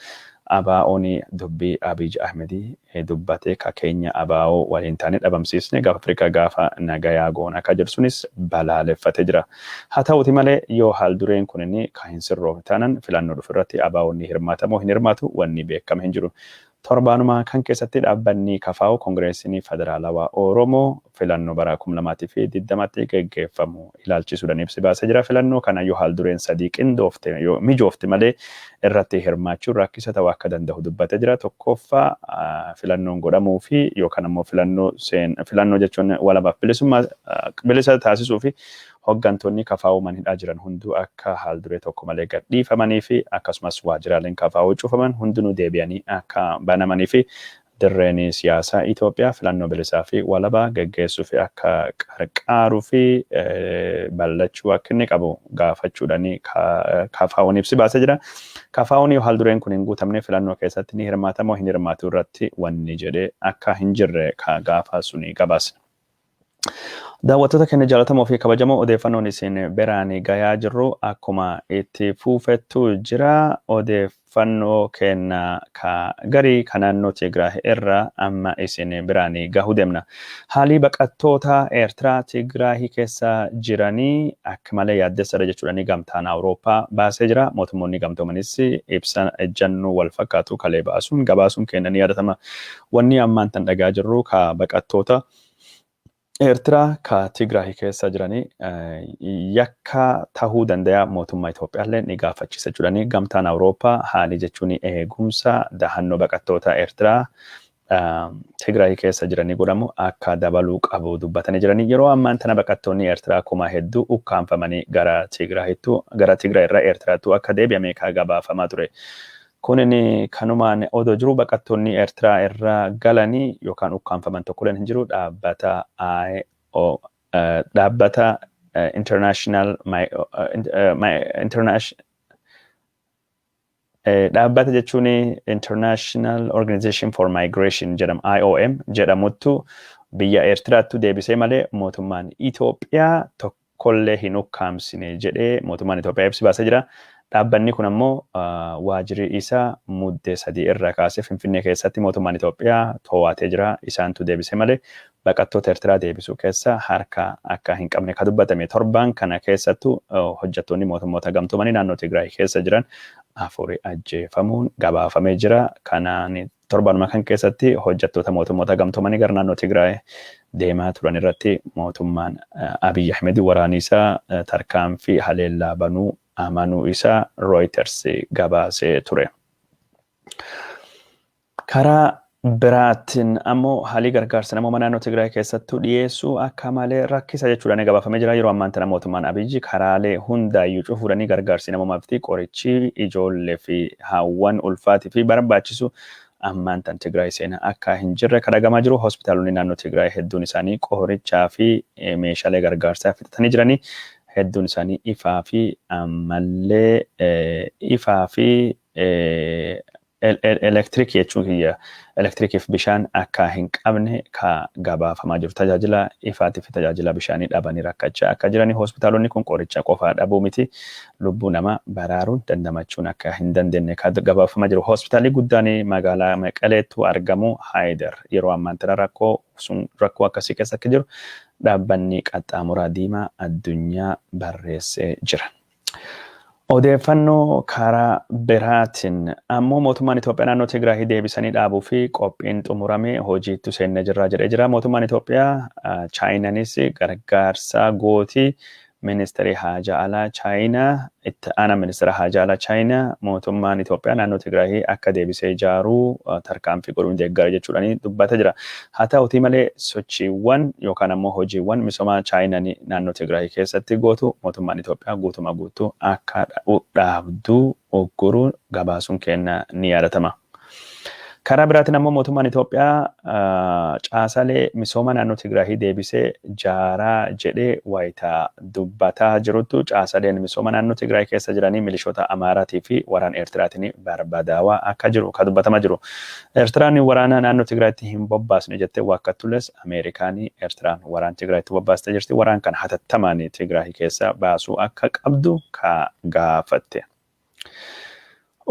ABO'n dubbii Abiy Ahmedii dubbatee ka keenya ABO waliin taane dhabamsiisne gaafa Afrikaa gaafa nagayaa goona akka jedhu sunis balaaleffatee jira. Haa ta'uti malee, yoo haal dureen kun inni kan hin sirroofne taanan, filannoo dhufu irratti ABO'n ni hirmaata moo hin hirmaatu wanni beekame hin jiru. Torbaanuma kan keessatti dhaabbanni KFO, Koongireesiin Federaalawaa Oromoo, filannoo bara 2020tti geggeeffamu ilaalchisuudhaan ibsi baasee jira. Filannoo kana yoo haal dureen sadii qindoofte, yoo mijoofte malee irratti hirmaachuun rakkisa ta'uu akka danda'u dubbatee jira. Tokkoffaa, filannoon godhamuu fi yookaan ammoo filannoo seen filannoo jechuun walabaaf bilisummaa bilisa taasisuu fi hoggantoonni KFO manhidhaa jiran hunduu akka haal duree tokko malee gadhiifamanii fi akkasumas waajjiraaleen KFO cufaman hundinuu deebi'anii akka banamanii fi dirreen siyaasaa Itoophiyaa filannoo bilisaa fi walabaa geggeessuu fi akka qarqaaruu fi bal'achuu akka inni qabu gaafachuudhaan KFO'n ibsi baasee jira. KFO'n yoo haal dureen kun hin guutamne filannoo keessatti ni hirmaata moo hin hirmaatu irratti wanni jedhee akka hin jirre ka gaafa suni gabaasne. Daawwattoota keenya jaallatamoo fi kabajamoo, odeeffannoon isin biraan gayaa jirru akkuma itti fuufettu jira. Odeeffannoo keenya ka garii ka naannoo Tigraay irra amma isin biraan gahuu deemna. Haalli baqattoota Eertiraa Tigraay keessa jiranii akka malee yaaddessaadha jechuudhaan Gamtaan Awurooppaa baasee jira. Mootummoonni gamtoomanis ibsa ejjannoo wal fakkaatu kalee baasuun gabaasuun keenya ni yaadatama. Wanni ammaan tan dhagaa jirru ka baqattoota Eertiraa ka Tigraay keessa jiranii yakka tahuu danda'a, mootummaa Itoophiyaallee ni gaafachiisa jechuudhaan Gamtaan Awurooppaa haali jechuun eegumsa dahannoo baqattoota Eertiraa Tigraay keessa jiranii godhamu akka dabaluu qabu dubbatanii jiranii. Yeroo ammaan tana baqattoonni Eertiraa kuma hedduu ukkaanfamanii gara Tigraayittu, gara Tigraay irraa Eertiraattu akka deebi'ame ka gabaafamaa ture. Kunin kanumaan odoo jiru, baqattoonni Eertiraa irraa galanii yookaan ukkaanfaman tokkolleen hin jiru. Dhaabbata IO dhaabbata International International dhaabbata jechuun International Organization for Migration jedhama, IOM jedhamuttu biyya Eertiraattu deebisee malee mootummaan Itoophiyaa tokkollee hin ukkaamsine jedhee mootummaan Itoophiyaa ibsi baasee jira. Dhaabbanni kun ammoo waajirri isaa Muddee 3 irraa kaasee Finfinnee keessatti mootummaan Itoophiyaa to'atee jira. Isaantu deebisee malee baqattoota Eertiraa deebisuu keessa harka akka hin qabne ka dubbatame. Torban kana keessattuu hojjettoonni mootummoota gamtoomanii naannoo Tigraay keessa jiran afuri ajjeefamuun gabaafamee jira. Kanaan torbanuma kan keessatti hojjettoota mootummoota gamtoomanii gara naannoo Tigraay deemaa turan irratti mootummaan Abiy Ahmed waraanni isaa tarkaanfii haleellaa banuu amanuu isaa Reuters gabaasee ture. Karaa biraatiin ammoo haalli gargaarsa namooma naannoo Tigraay keessattuu dhiyeessuu akka malee rakkisa jechuudhaan gabaafamee jira. Yeroo ammaan tana mootummaan Abiyyi karaalee hundaayyuu cufuudhaan gargaarsi namoomaa fi qorichi ijoollee fi haawwan ulfaatii fi barbaachisu ammaan tan Tigraay seenaa akka hin jirre kan dhagamaa jiru. Hospitaalonni naannoo Tigraay hedduun isaanii qorichaa fi meeshaalee gargaarsaa fixatanii jiranii, hedduun isaanii ifaa fi ammallee ifaa fi elektirikii jechuun kiyya elektirikiif bishaan akka hin qabne ka gabaafamaa jiru. Tajaajila ifaatii fi tajaajila bishaanii dhabanii rakkachaa akka jiranii, hospitaalonni kun qoricha qofaa dhabuu miti, lubbuu nama baraaruun dandamachuun akka hin dandeenye ka gabaafamaa jiru. Hospitaalli guddaan magaalaa Maqaleettu argamu Haayider yeroo ammaan tana rakkoo sun rakkoo akkasii keessa akka jiru Dhaabbanni Qaxxaamuraa Diimaa Addunyaa barreessee jira. Odeeffannoo karaa biraatiin ammoo mootummaan Itoophiyaa naannoo Tigraay deebisanii dhaabuu fi qophiin xumuramee hojiitti seennee jirra jedhee jira. Mootummaan Itoophiyaa Chaayinaanis gargaarsa gootii. Ministeerri Haajaa Alaa Chaayinaa, itti aanaa ministeera Haajaa Alaa Chaayinaa, mootummaan Itoophiyaa naannoo Tigraay akka deebisee ijaaruu tarkaanfii godhuun deeggara jechuudhaan dubbatee jira. Haa ta'utii malee, sochiiwwan yookaan ammoo hojiiwwan misoomaa Chaayinaan naannoo Tigraay keessatti gootu mootummaan Itoophiyaa guutuma guutuu akka dhaabduu ogguruu gabaasuun kenna ni yaadatama. Karaa biraatiin ammoo mootummaan Itoophiyaa caasalee misooma naannoo Tigraahii deebisee jaaraa jedhee wayitaa dubbataa jiruttu caasaleen misooma naannoo Tigraay keessa jiranii milishoota Amaaraatii fi waraan Eertiraatiin barbadaawaa akka jiru kan dubbatamaa jiru. Eertiraan waraana naannoo Tigraayitti hin bobbaasne jettee waakkattules Ameerikaan Eertiraan waraan Tigraayitti bobbaastee jirti. Waraan kan hatattamaan Tigraay keessa baasuu akka qabdu ka gaafatte.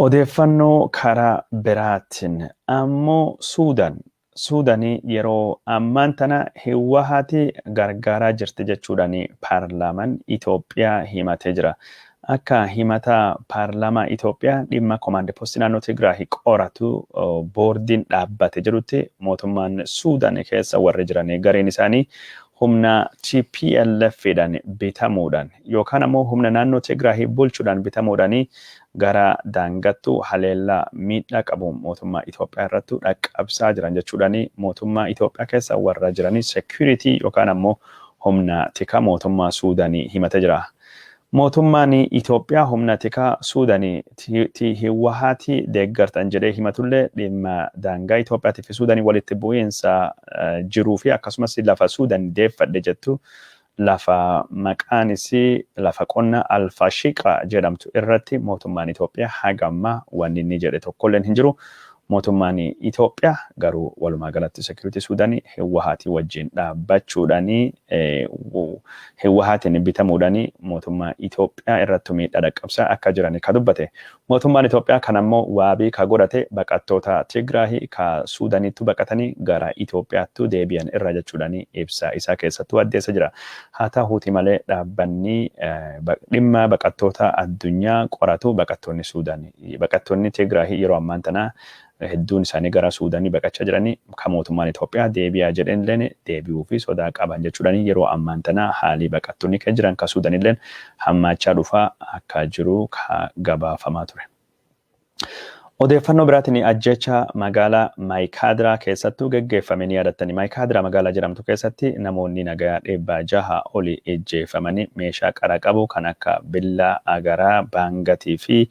Odeeffannoo karaa biraatiin ammoo Suudanii yeroo ammaan tana Hiwwahaati gargaaraa jirti jechuudhaan paarlaamaan Itoophiyaa himatee jira. Akka himata paarlaamaa Itoophiyaa dhimma komaandi poostii naannoo Tigraay qoratu boordiin dhaabbate jedhutti mootummaan Suudaan keessa warri jiran gareen isaanii humna TPLFdhaan bitamuudhaan yookaan ammoo humna naannoo Tigraay bulchuudhaan bitamuudhaan gara daangattu haleellaa miidhaa qabu mootummaa Itoophiyaa irratti dhaqqabsaa jiran jechuudhaan mootummaa Itoophiyaa keessa warra jiranii security yookaan ammoo humna tika mootummaa Suudaanii himatee jira. Mootummaan Itoophiyaa humna tikaa Suudaanii Hiwwahaatii deeggartan jedhee himatullee dhimma daangaa Itoophiyaatii fi Suudaanii walitti bu'iinsa jiruu fi akkasumas lafa Suudaan deeffadhe jettu lafa maqaan isii lafa qonna Alfaashiqa jedhamtu irratti mootummaan Itoophiyaa haga ammaa wanni inni jedhe tokkolleen hin jiru. Mootummaan Itoophiyaa garuu walumaa galatti security Suudaanii Hiwwahaatii wajjin dhaabbachuudhaan Hiwwahaatiin bitamuudhaan mootummaa Itoophiyaa irratti miidhaa dhaqqabsaa akka jiran ka dubbate. Mootummaan Itoophiyaa kan ammoo waabii ka godhate baqattoota Tigraahii ka Suudaaniitti baqatanii gara Itoophiyaatti deebi'an irra jechuudhaan ibsa isaa keessattuu addeessa jira. Haa ta'uuti malee dhaabbanni dhimma baqattoota addunyaa qoratu baqattoonni Suudaanii baqattoonni Tigraahii yeroo ammaan tana hedduun isaanii gara Suudaanii baqachaa jiranii kan mootummaan Itoophiyaa deebi'aa jedhanilleen deebi'uu fi sodaa qaban jechuudhaan yeroo ammaan tana haalii baqattoonni kan jiran kan Suudaanilleen hammaachaa dhufaa akka jiru ka gabaafamaa ture. Odeeffannoo biraatiin ajjecha magaalaa Maayikaadiraa keessattuu geggeeffame ni yaadattani. Maayikaadiraa magaalaa jedhamtu keessatti namoonni nagayaa 600 oli ijjeefamanii meeshaa qara qabu kan akka billaa, agaraa, baangatii fi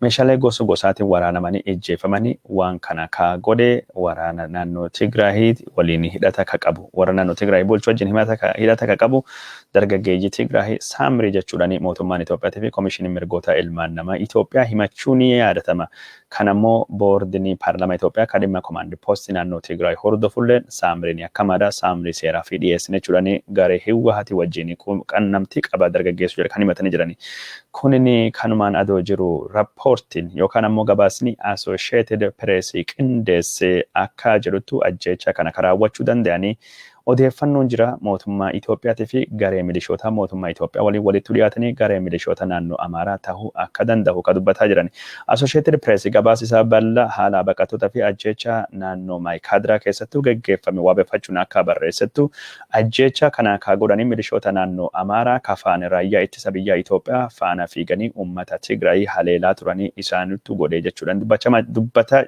meeshaalee gosa gosaatiin waraanamanii ijjeefamanii waan kana ka godhe waraana naannoo Tigraahii waliin hidhata ka qabu. Warra naannoo Tigraahii bulchu wajjin hidhata ka qabu dargaggeeyyii Tigraahii Saamrii jechuudhaan mootummaan Itoophiyaatii fi Komishinii Mirgoota Ilmaan Namaa Itoophiyaa himachuu ni yaadatama. Kan ammoo boordiin paarlaamaa Itoophiyaa kan dhimma komaandi poostii naannoo Tigraay hordofulleen Saamriin akkamaadha. Saamrii seeraa fi dhiyeessine jechuudhaan garee Hiwwahatii wajjin qunnamtii qaba dargaggeessu jedha kan himatanii jirani. Kunin kanumaan adoo jiru rappoortiin yookaan ammoo gabaasni Associated Press qindeesse akka jedhuttu ajjeecha kana raawwachuu danda'anii odeeffannoon jira mootummaa Itoophiyaatii fi garee milishoota mootummaa Itoophiyaa waliin walitti dhiyaatanii garee milishoota naannoo Amaaraa ta'uu akka danda'u ka dubbataa jiran. Associated Press gabaasa isaa bal'aa haala baqattoota fi ajjeecha naannoo Maayikaadiraa keessattuu geggeeffame waabeffachuun akka barreessettu ajjeecha kana ka godhanii milishoota naannoo Amaaraa kafaan raayyaa ittisa biyyaa Itoophiyaa faana fiiganii uummata Tigraay haleelaa turanii isaanittu godhee jechuudhaan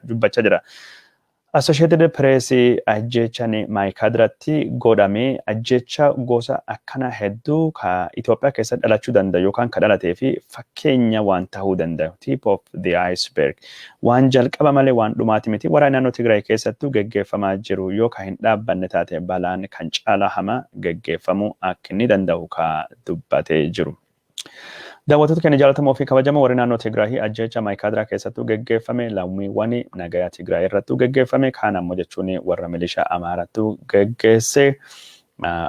dubbachaa jira. Associated Press ajjechaan Maayikaadiratti godhame ajjecha gosa akkana hedduu ka Itoophiyaa keessa dhalachuu danda'u yookaan ka dhalatee fi fakkeenya waan ta'uu danda'u. Tip of the iceberg. Waan jalqaba malee waan dhumaati miti. Waraana naannoo Tigraay keessattuu geggeeffamaa jiru yoo ka hin dhaabbanne taate balaan kan caalaa hamaa geggeeffamuu akka inni danda'u ka dubbatee jiru. Daawwattoota keenya jaallatamoo fi kabajamoo, warri naannoo Tigraay ajjecha Maayikaadiraa keessattuu geggeeffame lammiiwwan nagayaa Tigraay irrattuu geggeeffame kaan ammoo jechuun warra milishaa Amaarattuu geggeesse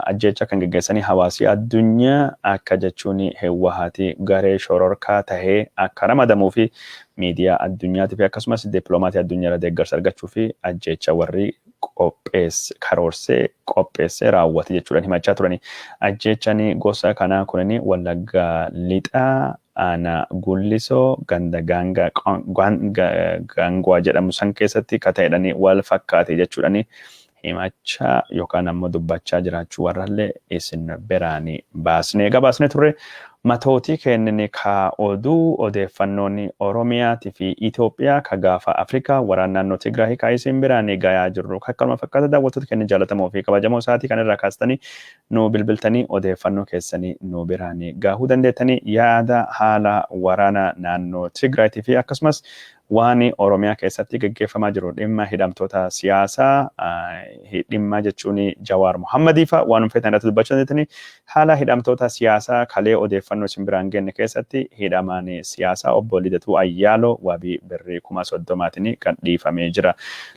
ajjecha kan geggeessanii hawaasi addunyaa akka jechuun Hiwwahaati garee shororkaa tahee akka ramadamuu fi miidiyaa addunyaatii fi akkasumas dippiloomatii addunyaa irra deeggarsa argachuu fi ajjecha warri qopheesse karoorsee qopheessee raawwate jechuudhaan himachaa turani. Ajjechaan gosa kanaa kunini Wallaggaa Lixaa aanaa Gullisoo ganda Gaangwaa jedhamu san keessatti ka ta'edhani wal fakkaate jechuudhani himachaa yookaan ammoo dubbachaa jiraachuu warrallee isin biraanii baasnee gabaasnee turre. Matootii kennine ka oduu odeeffannoon Oromiyaatii fi Itoophiyaa ka gaafa Afrikaa waraan naannoo Tigraay ka isin biraanii gayaa jirru. Akkanuma fakkaata, daawwattoota keenya jaallatamoo fi kabajamoo, sa'aatii kanarraa kaastanii nu bilbiltanii odeeffannoo keessanii nu biraanii gahuu dandeettanii yaada haala waraana naannoo Tigraayitii fi akkasumas Waan Oromiyaa keessatti gaggeeffamaa jiru dhimma hidhamtoota siyaasaa, dhimma jechuun Jawaar Muhammadii fa'a waan feetan irratti dubbachuu dandeettanii. Haala hidhamtoota siyaasaa kalee odeeffannoo isin biraan genne keessatti hidhamaan siyaasaa obbo Lidatuu Ayyaaloo wabii birrii 30,000tiin kan dhiifamee jira.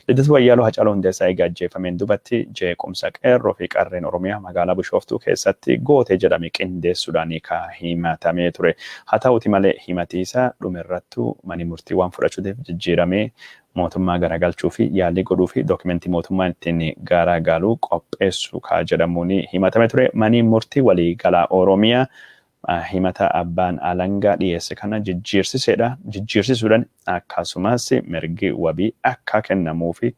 Lidatuu Ayyaaloo Hacaaluu Hundeessaa eega ajjeefameen dubatti jeequmsa qeerroo fi qarreen Oromiyaa magaalaa Bishooftuu keessatti goote jedhame qindeessuudhaan ka himatamee ture. Haa ta'uti malee himatiisa dhumirrattuu mani murtii waan fudhachuutiif jijjiiramee mootummaa garagalchuu fi yaalii godhuu fi dookimentii mootummaan ittiin garagaluu qopheessu ka jedhamuun himatame ture. Mani murtii waliigalaa Oromiyaa himata abbaan alangaa dhiyeesse kana jijjiirsiseedha. Jijjiirsisuudhaan akkasumas mirgi wabii akka kennamuufi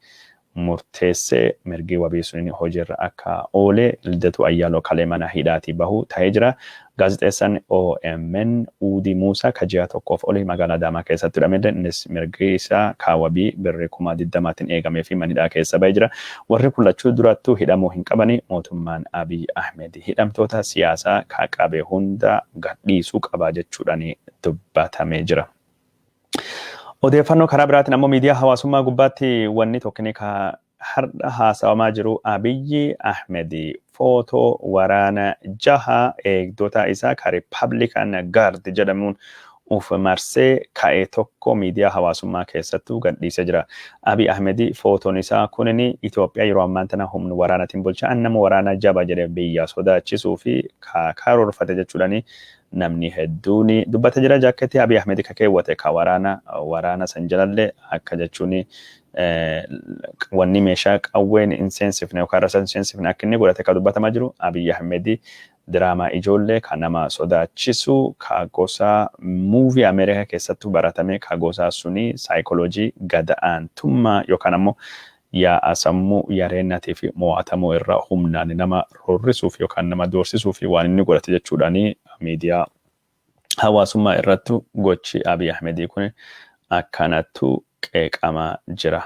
murteessee mirgi wabii sun hojiirra akka oolee Lidatuu Ayyaaloo kalee mana hidhaatii bahu ta'ee jira. Gaazexeessaan OMN Uudii Muusaa ka ji'a tokkoof olii magaalaa Adaamaa keessatti hidhamee innis mirgi isaa kaawabii birrii 20,000tiin eegamee fi mana hidhaa keessa bahee jira. Warri kun lachuu durattuu hidhamuu hin qabani. Mootummaan Abiy Ahmed hidhamtoota siyaasaa ka qabe hunda gadhiisuu qaba jechuudhaan dubbatamee jira. Odeeffannoo karaa biraatiin ammoo miidiyaa hawaasummaa gubbaatti wanni tokko ka har'a haasawamaa jiru Abiyyi Ahmed footoo waraana jaha eegdota isaa ka Republican Guard jedhamuun uf marsee ka'e tokko miidiyaa hawaasummaa keessattuu gadhiisee jira. Abiy Ahmed footoon isaa kunin Itoophiyaa yeroo ammaan tana humna waraanaatiin bulchaa nama waraana jaba jedhee biyya sodaachisuu fi karoorfate jechuudhaani namni hedduun dubbata jira. Jaakkeetti Abiy Ahmed ka keewwate ka waraana san jalallee akka jechuun wanni meeshaa qawween hin seensifne yookaan rasaasa hin seensifne akka inni godhate ka dubbatamaa jiru. Abiy Ahmed diraamaa ijoollee ka nama sodaachisu ka gosa muuvii Ameerikaa keessattuu baratame ka gosa suni saayikoloojii gad aantummaa yookaan ammoo yaa'a sammuu yareennatii fi mo'atamuu irra humnaan nama roorrisuuf yookaan nama doorsisuuf waan inni godhate jechuudhaani miidiyaa hawaasummaa irrattu gochi Abiy Ahmedii kun akkanattu qeeqamaa jira.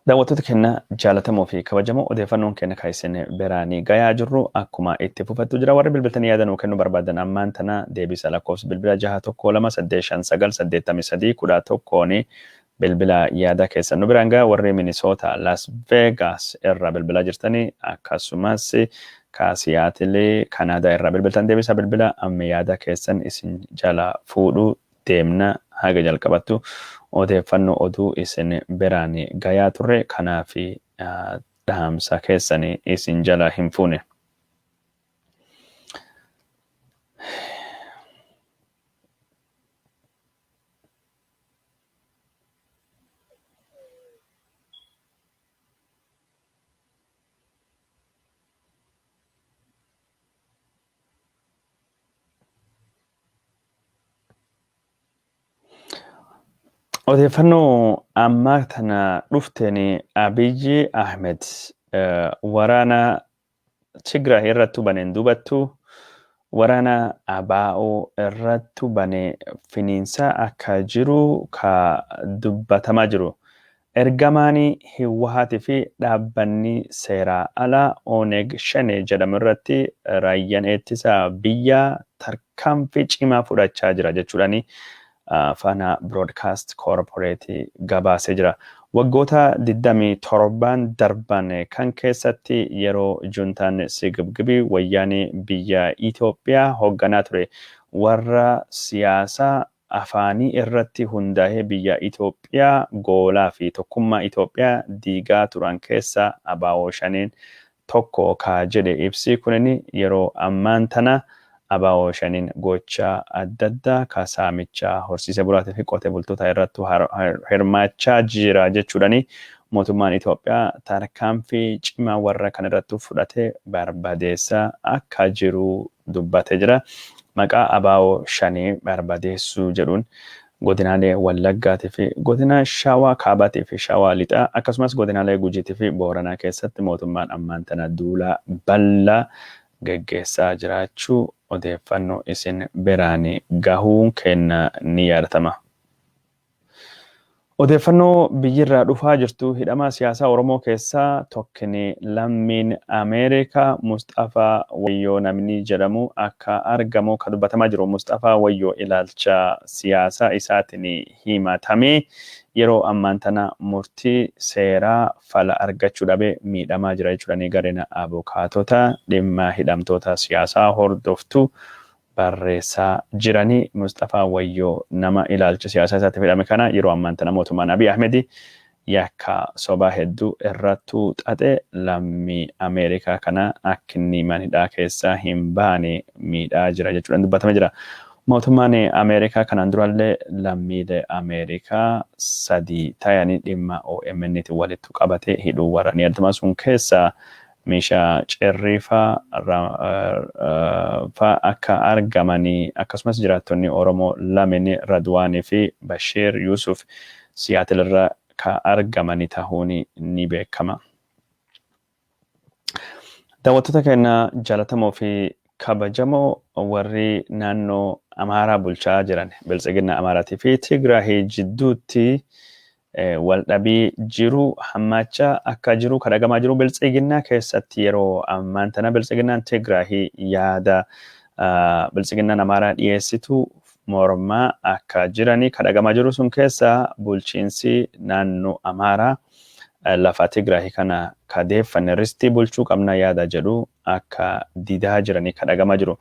Daawwattoota keenya jaalatamoo fi kabajamoo, odeeffannoon keenya kan isin biraanii gayaa jirru akkuma itti fufattu jira. Warri bilbiltanii yaada nuu kennuu barbaadan ammaan tana deebisa lakkoofsa bilbila 612 859 83 11 bilbila yaada keessan nu biraan gahaa. Warri Minisoota, Las Vegas irraa bilbilaa jirtanii akkasumas ka Siyaatilee Kanaadaa irraa bilbiltan deebisa bilbila amma yaada keessan isin jala fuudhuu deemna. Haga jalqabattu odeeffannoo oduu isin biraan gayaa turre, kanaaf dhaamsa keessan isin jala hin fuune. Odeeffannoo ammaa tana dhufteen Abiyyi Ahmed waraana Tigraay irrattu baneen dubattu waraana ABO irrattu bane finiinsaa akka jiru ka dubbatamaa jiru. Ergamaan Hiwwahaatii fi dhaabbanni seeraa alaa Oneg Shane jedhamu irratti raayyaan ittisa biyyaa tarkaanfii cimaa fudhachaa jira jechuudhaani Faanaa Broadcast Corporate gabaasee jira. Waggoota 27 darban kan keessatti yeroo juntaan sigibgibii wayyaanee biyya Itoophiyaa hoogganaa ture warra siyaasaa afaanii irratti hundaa'ee biyya Itoophiyaa goolaa fi tokkummaa Itoophiyaa diigaa turan keessa ABO Shaneen tokko ka jedhe ibsi kunin, yeroo ammaan tana ABO Shaneen gocha adda addaa ka saamichaa horsiisee bulaatii fi qotee bultoota irratti hirmaachaa jira jechuudhani mootummaan Itoophiyaa tarkaanfii cimaa warra kan irratti fudhatee barbadeessaa akka jiru dubbatee jira. Maqaa ABO Shanee barbadeessuu jedhuun godinaalee Wallaggaatii fi godina Shawaa Kaabaatii fi Shawaa Lixaa akkasumas godinaalee Gujiitii fi Booranaa keessatti mootummaan ammaan tana duula bal'aa geggeessaa jiraachuu odeeffannoo isin biraan gahuun kenna ni yaadatama. Odeeffannoo biyyirraa dhufaa jirtu hidhamaa siyaasaa Oromoo keessaa tokkini lammiin Ameerikaa Musxafaa Wayyoo namni jedhamu akka argamu kan dubbatamaa jiru. Musxafaa Wayyoo ilaalcha siyaasaa isaatiin himatamee yeroo ammaan tana murtii seeraa fala argachuu dhabee miidhamaa jira jechuudha. Gareen abukaatota dhimma hidhamtoota siyaasaa hordoftu barreessaa jiranii. Musxafaa Wayyoo nama ilaalcha siyaasaa isaatti hidhame kana yeroo ammaan tana mootummaan Abiy Ahmed yakka sobaa hedduu irrattuu xaxe lammii Ameerikaa kana akka inni mana hidhaa keessaa hin baane miidhaa jira jechuudhaan dubbatamee jira. Mootummaan Ameerikaa kanaan durallee lammiilee Ameerikaa 3 ta'anii dhimma OMN tiin walitti qabatee hidhuu warra ni argama. Sun keessaa meeshaa cirrii faa akka argamanii akkasumas jiraattonni Oromoo lameen Radwaanii fi Bashiir Yusuf Siyaatil irra ka argamanii ta'uun ni beekama. Daawwattoota keenya jaallatamoo fi kabajamoo, warri naannoo Amaaraa bulchaa jiran Biltsiginna Amaaraatii fi Tigraahii jidduutti waldhabii jiru hammaachaa akka jiru kan dhagamaa jiru. Biltsiginnaa keessatti yeroo ammaan tana Biltsiginnaan Tigraahii yaada Biltsiginnaan Amaaraa dhiyeessitu mormaa akka jiranii kan dhagamaa jiru. Sun keessa bulchiinsi naannoo Amaaraa lafa Tigraahii kana kadeeffanne ristii bulchuu qabna yaada jedhu akka didaa jiranii kan dhagamaa jiru.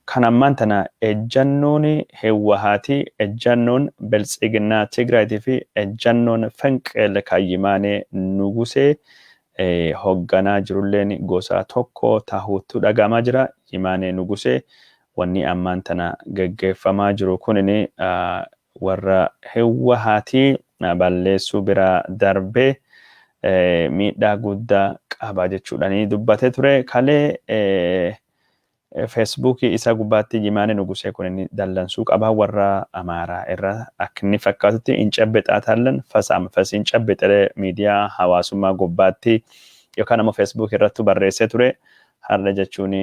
Kan ammaan tana ejjannoon Hewwahaatii, ejjannoon Biltsiginnaa Tigraayitii fi ejjannoon Fenqeel Kaayyimaanee Nugusee hoogganaa jirulleen gosa tokko tahuutu dhagamaa jira. Yimaanee Nugusee wanni ammaan tana geggeeffamaa jiru kunin warra Hewwahaatii balleessuu bira darbee miidhaa guddaa qaba jechuudhaan dubbatee ture. Kalee Feesbuukii isaa gubbaatti Yimaanee Nugusee kun dallansuu qaba warra Amaaraa irra akka inni fakkaatutti hin cabbexaa taallan fasaam fasiin cabbexee miidiyaa hawaasummaa gubbaatti yookaan ammoo Feesbuukii irratti barreessee ture. Har'a jechuun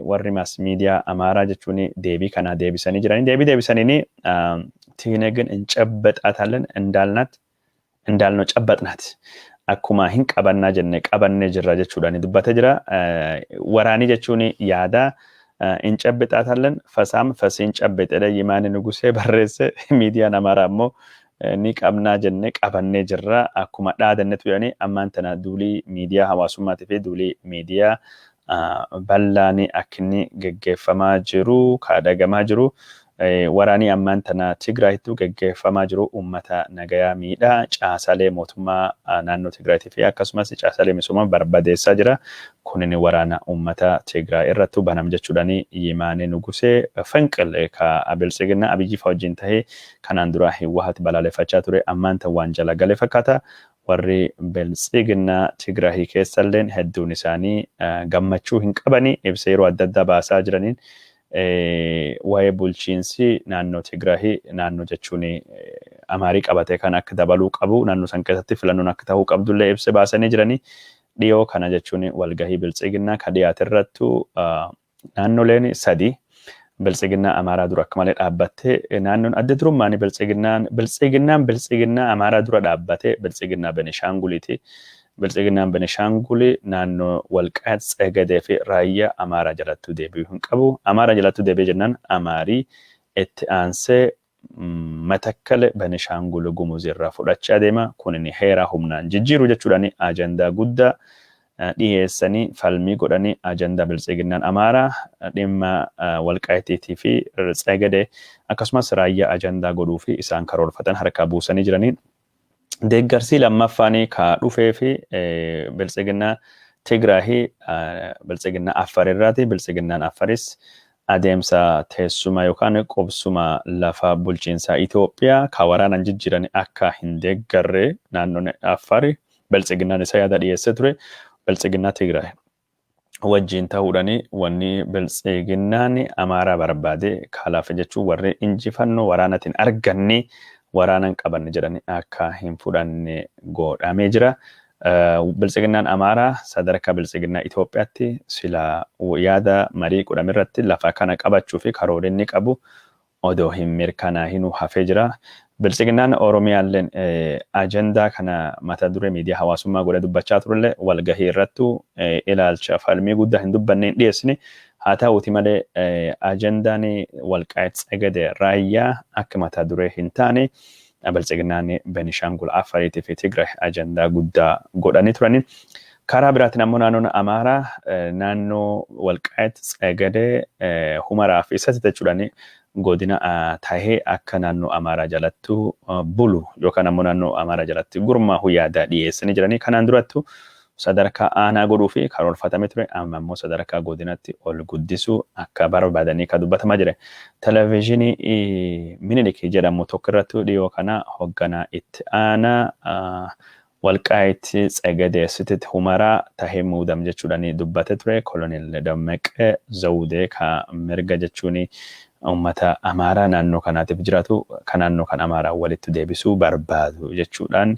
warri maas miidiyaa Amaaraa jechuun deebii kana deebisanii jiranii. Deebii deebisaniin Tiinegin hin cabbexaa taallan indaalnaat indaalnoo cabbaxnaati. Akkuma hin qabannaa jenne qabannee jirra jechuudhaan dubbatee jira. Waraanii jechuun yaada hin cabbexaa taallan fasaam fasiin cabbexee Yimaanee Nugusee barreesse. Miidiyaan Amaaraa ammoo ni qabnaa jenne qabannee jirra akkuma dhaadannetu jedhanii ammaan tana duulii miidiyaa hawaasummaatii fi duulii miidiyaa bal'aan akka inni geggeeffamaa jiru kaadhagamaa jiru. Waraanii ammaan tana Tigraayittu geggeeffamaa jiru uummata nagayaa miidhaa, caasalee mootummaa naannoo Tigraayitii fi akkasumas caasalee misoomaa barbadeessaa jira. Kunin waraana uummata Tigraay irrattu banam jechuudhaan Yimaanee Nugusee Fenqil ka Biltsiginnaa Abiyyi fa'aa wajjin tahee kanaan dura Hiwwahat balaaleffachaa ture ammaan tan waan jala galee fakkaata. Warri Biltsiginnaa Tigraahii keessalleen hedduun isaanii gammachuu hin qabanii ibsa yeroo adda addaa baasaa jiraniin waa'ee bulchiinsi naannoo Tigraahii naannoo jechuun Amaarii qabatee kan akka dabaluu qabu, naannoo san keessatti filannoon akka ta'uu qabdullee ibsa baasanii jiranii. Dhiyoo kana jechuun walgahii Biltsiginnaa ka dhiyaate irrattu naannoleen 3 Biltsiginnaa Amaaraa dura akka malee dhaabbattee, naannoon adda durummaan Biltsiginnaa Amaaraa dura dhaabbatee Biltsiginnaa Benishaanguliiti. Biltsiginnaan Benishaanguli naannoo Walqaayit Tsegadee fi Raayyaa Amaaraa jalattuu deebi'uu hin qabu. Amaaraa jalattuu deebi'ee jennaan Amaarii itti aansee Matakkale Benishaangul Gumuz irraa fudhachaa deema. Kunin heeraa humnaan jijjiiru jechuudhaan ajandaa guddaa dhiyeessanii falmii godhanii ajandaa Biltsiginnaan Amaaraa dhimma Walqaayitiitii fi Tsegadee akkasumas Raayyaa ajandaa godhuu fi isaan karoorfatan harkaa buusanii jiranii. Deeggarsi lammaffaan ka dhufee fi Biltsiginnaa Tigraahii Biltsiginnaa Affar irraati. Biltsiginnaan Affaris adeemsa teessuma yookaan qubsuma lafa bulchiinsaa Itoophiyaa ka waraanaan jijjiiran akka hin deeggarre naannoon Affar Biltsiginnaan isa yaada dhiyeessee ture. Biltsiginnaa Tigraay wajjin ta'uudhaan wanni Biltsiginnaan Amaaraa barbaade kalaaf jechuun warri injifannoo waraanaatiin arganne waraanan qabanne jedhanii akka hin fudhanne godhamee jira. Biltsiginnaan Amaaraa sadarkaa Biltsiginnaa Itoophiyaatti sila yaada marii godhame irratti lafa kana qabachuu fi karoora inni qabu odoo hin mirkanaahinuu hafee jira. Biltsiginnaan Oromiyaalleen ajandaa kana mata duree miidiyaa hawaasummaa godhee dubbachaa turellee walgahii irrattu ilaalcha falmii guddaa hin dubbanne hin dhiyeessine. Haa ta'uuti malee ajandaan Walqaayit Tsegede Raayyaa akka mata duree hin taane Biltsiginnaan Benishaangul Afariitii fi Tigraay ajandaa guddaa godhanii turani. Karaa biraatiin ammoo naannoon Amaaraa naannoo Walqaayit Tsegedee Humaraa fi Isatti jechuudhaan godina tahee akka naannoo Amaaraa jalattu bulu yookaan ammoo naannoo Amaaraa jalatti gurmaa'u yaada dhiyeessanii jiranii. Kanaan durattu sadarkaa aanaa godhuu fi karoorfatame ture, amma immoo sadarkaa godinatti ol guddisuu akka barbaadanii kan dubbatamaa jira. Televezyiinii Minilik jedhamu tokko irratti dhiyoo kana hoogganaa itti aanaa Walqaayit Tsegedee Sitit Humaraa tahee muudam jechuudhaan dubbate ture. Kolonel Dammaqee Zawudee ka mirga jechuun uummata Amaaraa naannoo kanaatiif jiraatu kan naannoo kan Amaaraa walitti deebisuu barbaadu jechuudhaan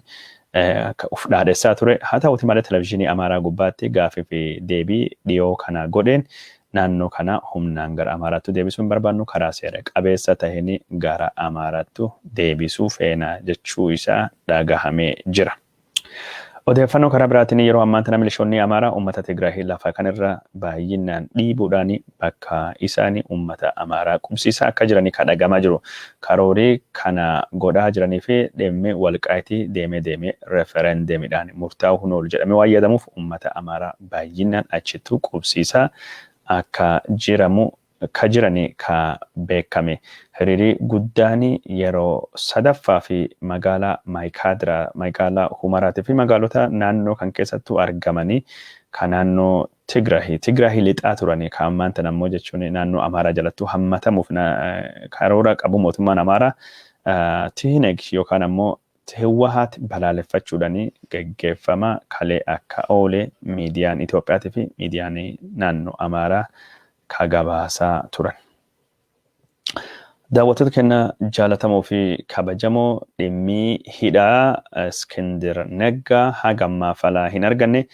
uf dhaadessaa ture. Haa ta'uti malee televezyiinii Amaaraa gubbaatti gaafii fi deebii dhiyoo kana godheen naannoo kana humnaan gara Amaaraatti deebisuu hin barbaannu, karaa seera qabeessa taheen gara Amaaraatti deebisuu feena jechuu isaa dhagahamee jira. Odeeffannoo karaa biraatiin yeroo ammaa kana milishoonni Amaaraa uummata Tigraay lafa kanarra baay'inaan dhiibuudhaan bakka isaanii uummata Amaaraa qubsiisaa akka jiranii kan dhagahamaa jiru. Karoorii kana godhaa jiranii fi dhimmi Walqaayitii deemee deemee referendeemiidhaan murtaa'uu hin oolu jedhamee waan yaadamuuf uummata Amaaraa baay'inaan achittuu qubsiisaa akka jiramu ka jirani ka beekame. Hiriirii guddaan yeroo sadaffaa fi magaalaa Maayikaadiraa, magaalaa Humaraatii fi magaalota naannoo kan keessattuu argamanii ka naannoo Tigraahii lixaa turanii ka ammaan tana ammoo jechuun naannoo Amaaraa jalattuu hammatamuuf karoora qabu mootummaan Amaaraa Tihineg yookaan ammoo Hiwwahaat balaaleffachuudhaan geggeeffama kalee akka oole miidiyaan Itoophiyaatii fi miidiyaan naannoo Amaaraa ka gabaasaa turan. Daawwattoota keenya jaalatamoo fi kabajamoo, dhimmi hidhaa Iskindir Naggaa haga ammaa falaa hin arganne.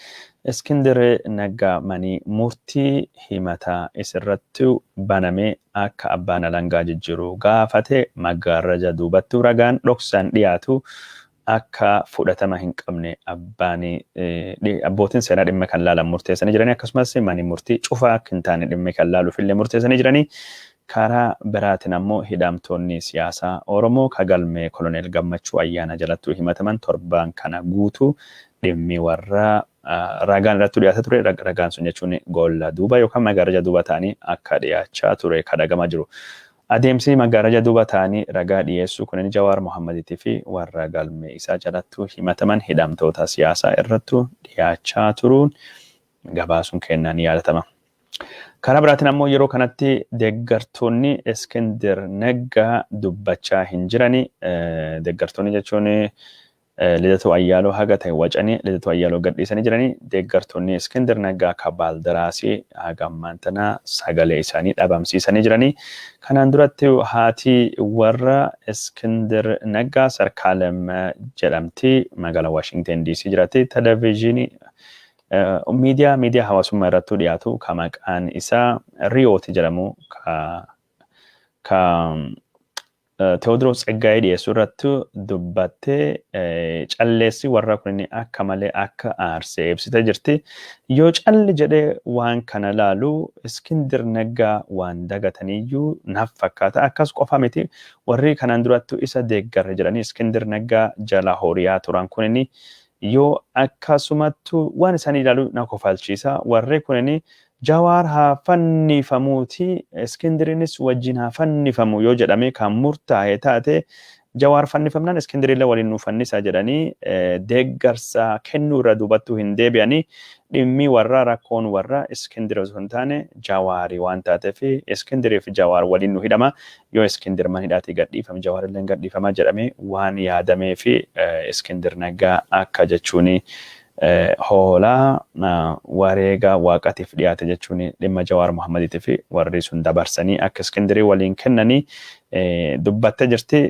Iskindir Naggaa manii murtii himataa isirratti baname akka abbaan alangaa jijjiiru gaafate, maggaarraja duubattu ragaan dhoksaan dhiyaatu akka fudhatama hin qabne abbaan abbootiin seeraa dhimma kan laalan murteessanii jiranii, akkasumas mani murtii cufaa akka hin taane dhimma kan laaluuf illee murteessanii jiranii. Karaa biraatiin ammoo hidhamtoonni siyaasaa Oromoo ka galmee Koloneel Gammachuu Ayyaana jalattuu himataman torbaan kana guutuu dhimmi warra ragaan irratti dhiyaata ture, ragaan sun jechuun goolla duuba yookaan maggaaraja duuba ta'anii akka dhiyaachaa ture ka dhagamaa jiru. Adeemsi maggaaraja duuba ta'anii ragaa dhiyeessuu kunin Jawaar Mohammadiitii fi warra galmee isaa jalattuu himataman hidhamtoota siyaasaa irrattuu dhiyaachaa turuun gabaasuun kennaa ni yaadatama. Karaa biraatiin ammoo yeroo kanatti deeggartoonni Iskindir Naggaa dubbachaa hin jirani. Deeggartoonni jechuun Lidatu Ayyaaloo haga ta'e wacanii Lidatu Ayyaaloo gadhiisanii jiranii. Deeggartoonni Iskindir Naggaa akka Baaldaraasii haga ammaan tana sagalee isaanii dhabamsiisanii jiranii. Kanaan duratti haati warra Iskindir Naggaa Sarkaalem jedhamti, magaalaa Waashingten DC jiraatti. Televezyiinii miidiyaa hawaasummaa irratti dhiyaatu ka maqaan isaa Riyooti jedhamu ka Teewodiroos Tsaggaayee dhiyeessuu irratti dubbattee calleessi warra kun akka malee akka aarsee ibsitee jirti. Yoo calli jedhee waan kana laalu Iskindir Naggaa waan dagataniyyuu naaf fakkaata. Akkas qofa miti, warri kanaan durattu isa deeggarre jedhanii Iskindir Naggaa jala horiyaa turan kunini yoo akkasumattu waan isaanii ilaalu na kofalchiisa. Warri kunini Jawaar haa fannifamuuti Iskindiriinis wajjin haa fannifamu yoo jedhame kan murtaa'e taate, Jawaar fannifamnaan Iskindirillee waliin nu fannisa jedhanii deeggarsa kennuu irra duubattuu hin deebi'anii. Dhimmi warra rakkoon warra Iskindir osoo hin taane Jawaarii waan taateef Iskindirii fi Jawaar waliin nu hidhama, yoo Iskindir mana hidhaatii gadhiifame Jawaarillee gadhiifama jedhamee waan yaadamee fi Iskindir Naggaa akka jechuuni hoolaa wareega waaqatiif dhiyaate jechuun dhimma Jawaar Mohammadiitii fi warri sun dabarsanii akka Iskindirii waliin kennanii dubbattee jirti.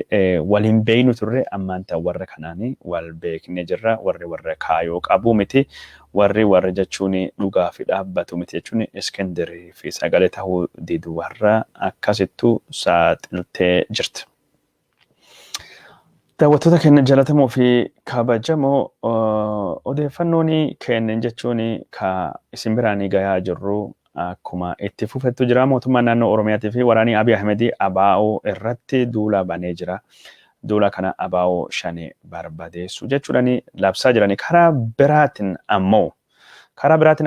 Waliin beeynu turre, ammaan ta'an warra kanaanii wal beeknee jirra. Warri warra kaayoo qabu miti. Warri warra jechuun dhugaa fi dhaabbatu miti jechuun Iskindirii fi sagalee ta'uu didu warra akkasittuu saaxiltee jirti. Daawwattoota keenya jaallatamoo fi kabajamoo, odeeffannoon kennan jechuun ka isin biraan gahaa jirru akkuma itti fufettu jira. Mootummaan naannoo Oromiyaatii fi waraanni Abiy Ahmed ABO irratti duula banee jira. Duula kana ABO shanii barbadeessu jechuudhaan labsaa jirani. Karaa biraatiin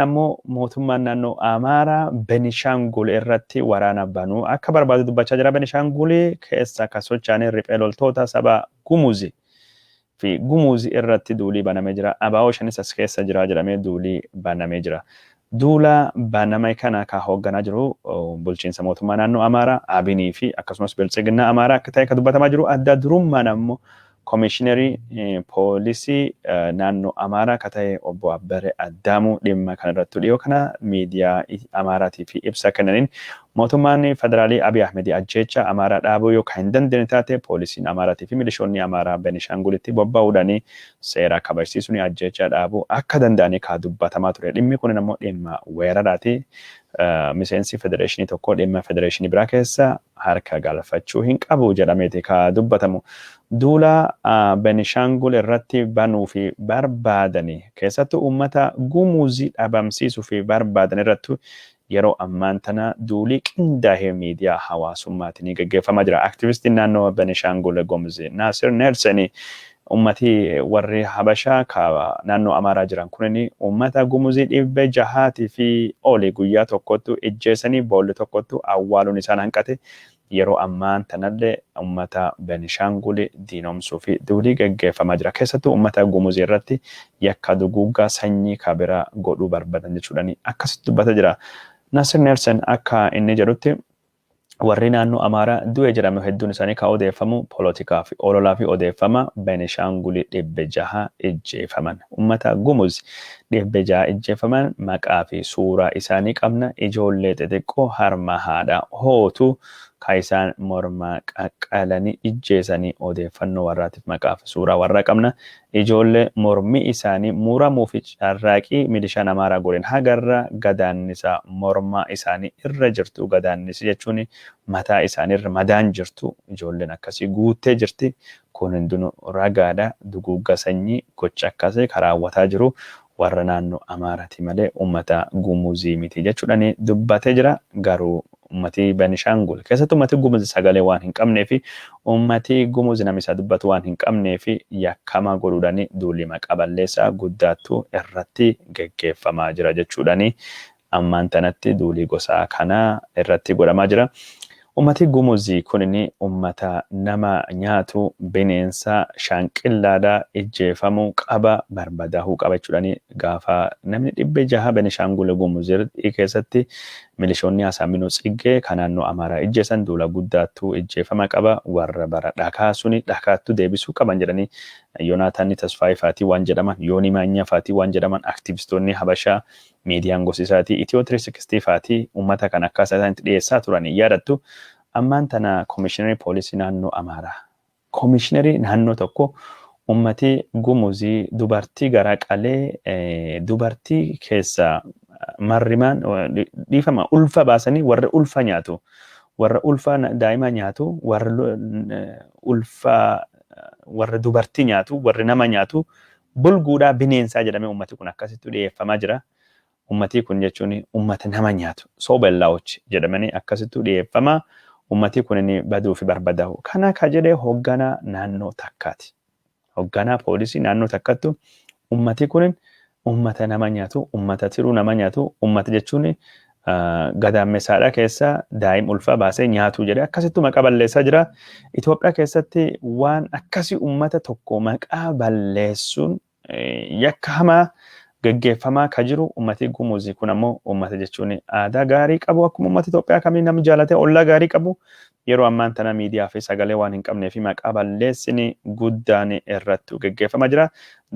ammoo mootummaan naannoo Amaaraa Benishaangul irratti waraana banuu akka barbaadu dubbachaa jira. Benishaangul keessa akka socho'an riphee loltoota saba Gumuzi fi Gumuzi irratti duulii banamee jira. ABO shanis as keessa jira jedhamee duulii banamee jira. Duula baname kana ka hoogganaa jiru bulchiinsa mootummaa naannoo Amaaraa, Abinii fi akkasumas Biltsiginnaa Amaaraa akka ta'e kan dubbatamaa jiru. Adda durummaan ammoo koomishinerii poolisii naannoo Amaaraa akka ta'e obbo Abbare Addaamuu dhimma kanarratti dhiyoo kana miidiyaa Amaaraatii fi ibsa kennaniin, mootummaan federaalii Abiy Ahmed ajjeecha Amaaraa dhaabuu yoo kan hin dandeenye taate, poolisiin Amaaraatii fi milishoonni Amaaraa Benishaangulitti bobba'uudhaan seera kabajsiisuun ajjeecha dhaabuu akka danda'anii kaa dubbatamaa ture. Dhimmi kun immoo dhimma weeraraati. Miseensi federeeshinii tokko dhimma federeeshinii biraa keessa harka galfachuu hin qabu jedhameeti ka dubbatamu. Duula Benishaangul irratti banuu fi barbaadani, keessattuu uummata Gumuzii dhabamsiisuu fi barbaadan irratti yeroo ammaan tana duulii qindaa'ee miidiyaa hawaasummaatiin gaggeeffamaa jira. Aktivistiin naannoo Benishaangul Gumuz Naasir Neelsen, ummati warri Habashaa ka naannoo Amaaraa jiran kunin uummata Gumuzii 600 fi oli guyyaa tokkottu ijjeessanii boolli tokkottu awwaaluun isaan hanqate, yeroo ammaan tanallee uummata Benishaangul diinomsuu fi duulii gaggeeffamaa jira. Keessattuu uummata Gumuzii irratti yakka duguuggaa sanyii kabira godhuu barbaadan jechuudhaan akkasitti dubbata jira. Nasir Nelson akka inni jedhutti, warri naannoo Amaaraa du'e jedhame hedduun isaanii kan odeeffamu poolitikaa fi ololaa fi odeeffama. Benishaangul 600 ijjeefaman. Uummata Gumuz 600 ijjeefaman maqaa fi suuraa isaanii qabna. Ijoollee xixiqqoo harma haadha hootu ka isaan morma qaqqalanii ijjeesanii odeeffannoo warraatiif maqaa fi suuraa warraa qabna. Ijoollee mormi isaanii muramuu fi carraaqii milishaan Amaaraa godhen hagarra gadaannisa morma isaanii irra jirtu, gadaannisi jechuun mataa isaanii irra madaan jirtu, ijoolleen akkasii guuttee jirti. Kun hundinuu ragaadha. Duguugga sanyii gocha akkasii kan raawwataa jiru warra naannoo Amaaraati malee uummata Gumuzii miti jechuudhaan dubbatee jira. Garuu uummati Benishaangul, keessattuu uummati Gumuz sagalee waan hin qabnee fi uummati Gumuz namni isaa dubbatu waan hin qabnee fi yakkama godhuudhaan duulii maqaa balleessaa guddaattu irratti geggeeffamaa jira jechuudhaan ammaan tanatti duulii gosaa kanaa irratti godhamaa jira. Uummati Gumuzii kunin uummata nama nyaatu, bineensa shaanqillaadhaa, ijjeefamuu qaba, barbadaahuu qaba jechuudhaan gaafa namni 600 Benishaangul Gumuzii keessatti milishoonni Asaaminoo Tsiggee kan naannoo Amaaraa ijjeessan duula guddaattu ijjeefama qaba, warra bara dhakaa suni dhakaattu deebisuu qaban jedhanii Yoonaataan Tasfaayee faatii waan jedhaman, Yoonii Maanyaa faatii waan jedhaman, aktivistoonni Habashaa miidiyaan gosi isaatii Itiyoo 360 faatii uummata kan akka isaan itti dhiyeessaa turan yaadattu. Ammaan tana koomishiinarii poolisii naannoo Amaaraa, koomishiinarii naannoo tokko, ummati Gumuzii dubartii gara qalee dubartii keessa marrimaan, dhiifama, ulfa baasanii warra ulfa nyaatu, warra ulfa daa'ima nyaatu, warra ulfa, warra dubartii nyaatu, warri nama nyaatu, bulguudhaa, bineensaa jedhamee ummati kun akkasitti dhiyeeffamaa jira. Ummatii kun jechuun ummata nama nyaatu, ሰው በላዎች jedhamanii akkasitti dhiyeeffama. Ummatii kun inni baduu fi barbadaa'u. Kana ka jedhee hoogganaa naannoo takkaati. Hoogganaa poolisii naannoo takkattu ummatii kun ummata nama nyaatu, ummata tiruu nama nyaatu, ummata jechuun gadaammeessaadha keessa daa'im ulfa baasee nyaatu jedhee akkasitti maqaa balleessaa jira. Itoophiyaa keessatti waan akkasii ummata tokko maqaa balleessuun yakka hamaa geggeeffamaa ka jiru. Ummati Gumuzii kun ammoo ummata jechuun aadaa gaarii qabu, akkuma ummata Itoophiyaa kamii namni jaalatee ollaa gaarii qabu, yeroo ammaan tana miidiyaa fi sagalee waan hin qabnee fi maqaa balleessini guddaan irratti geggeeffamaa jira.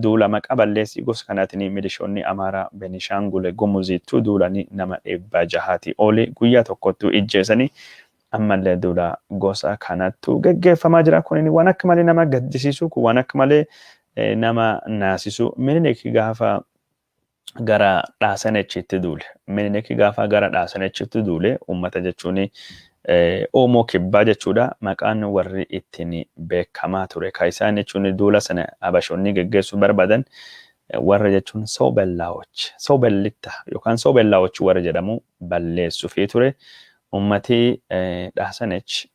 Duula maqaa balleessii gosa kanaatiin milishoonni Amaaraa Benishaangul Gumuziittuu duulanii nama 600 oli guyyaa tokkottuu ijjeesanii, ammallee duula gosa kanattu geggeeffamaa jira. Kun waan akka malee nama gaddisiisu, kun waan akka malee nama naasisu. Minilik gaafa gara Dhaasanechitti duule. Minilik gaafa gara Dhaasanechitti duule uummata jechuun Oomoo Kibbaa jechuudha. Maqaan warri ittiin beekamaa ture. Ka isaan jechuun duula sana Habashoonni geggeessuu barbaadan warra jechuun Soobellaawoch, Soobellitta yookaan Soobellaawoch warra jedhamu balleessuufii ture. Ummati Dhaasanech,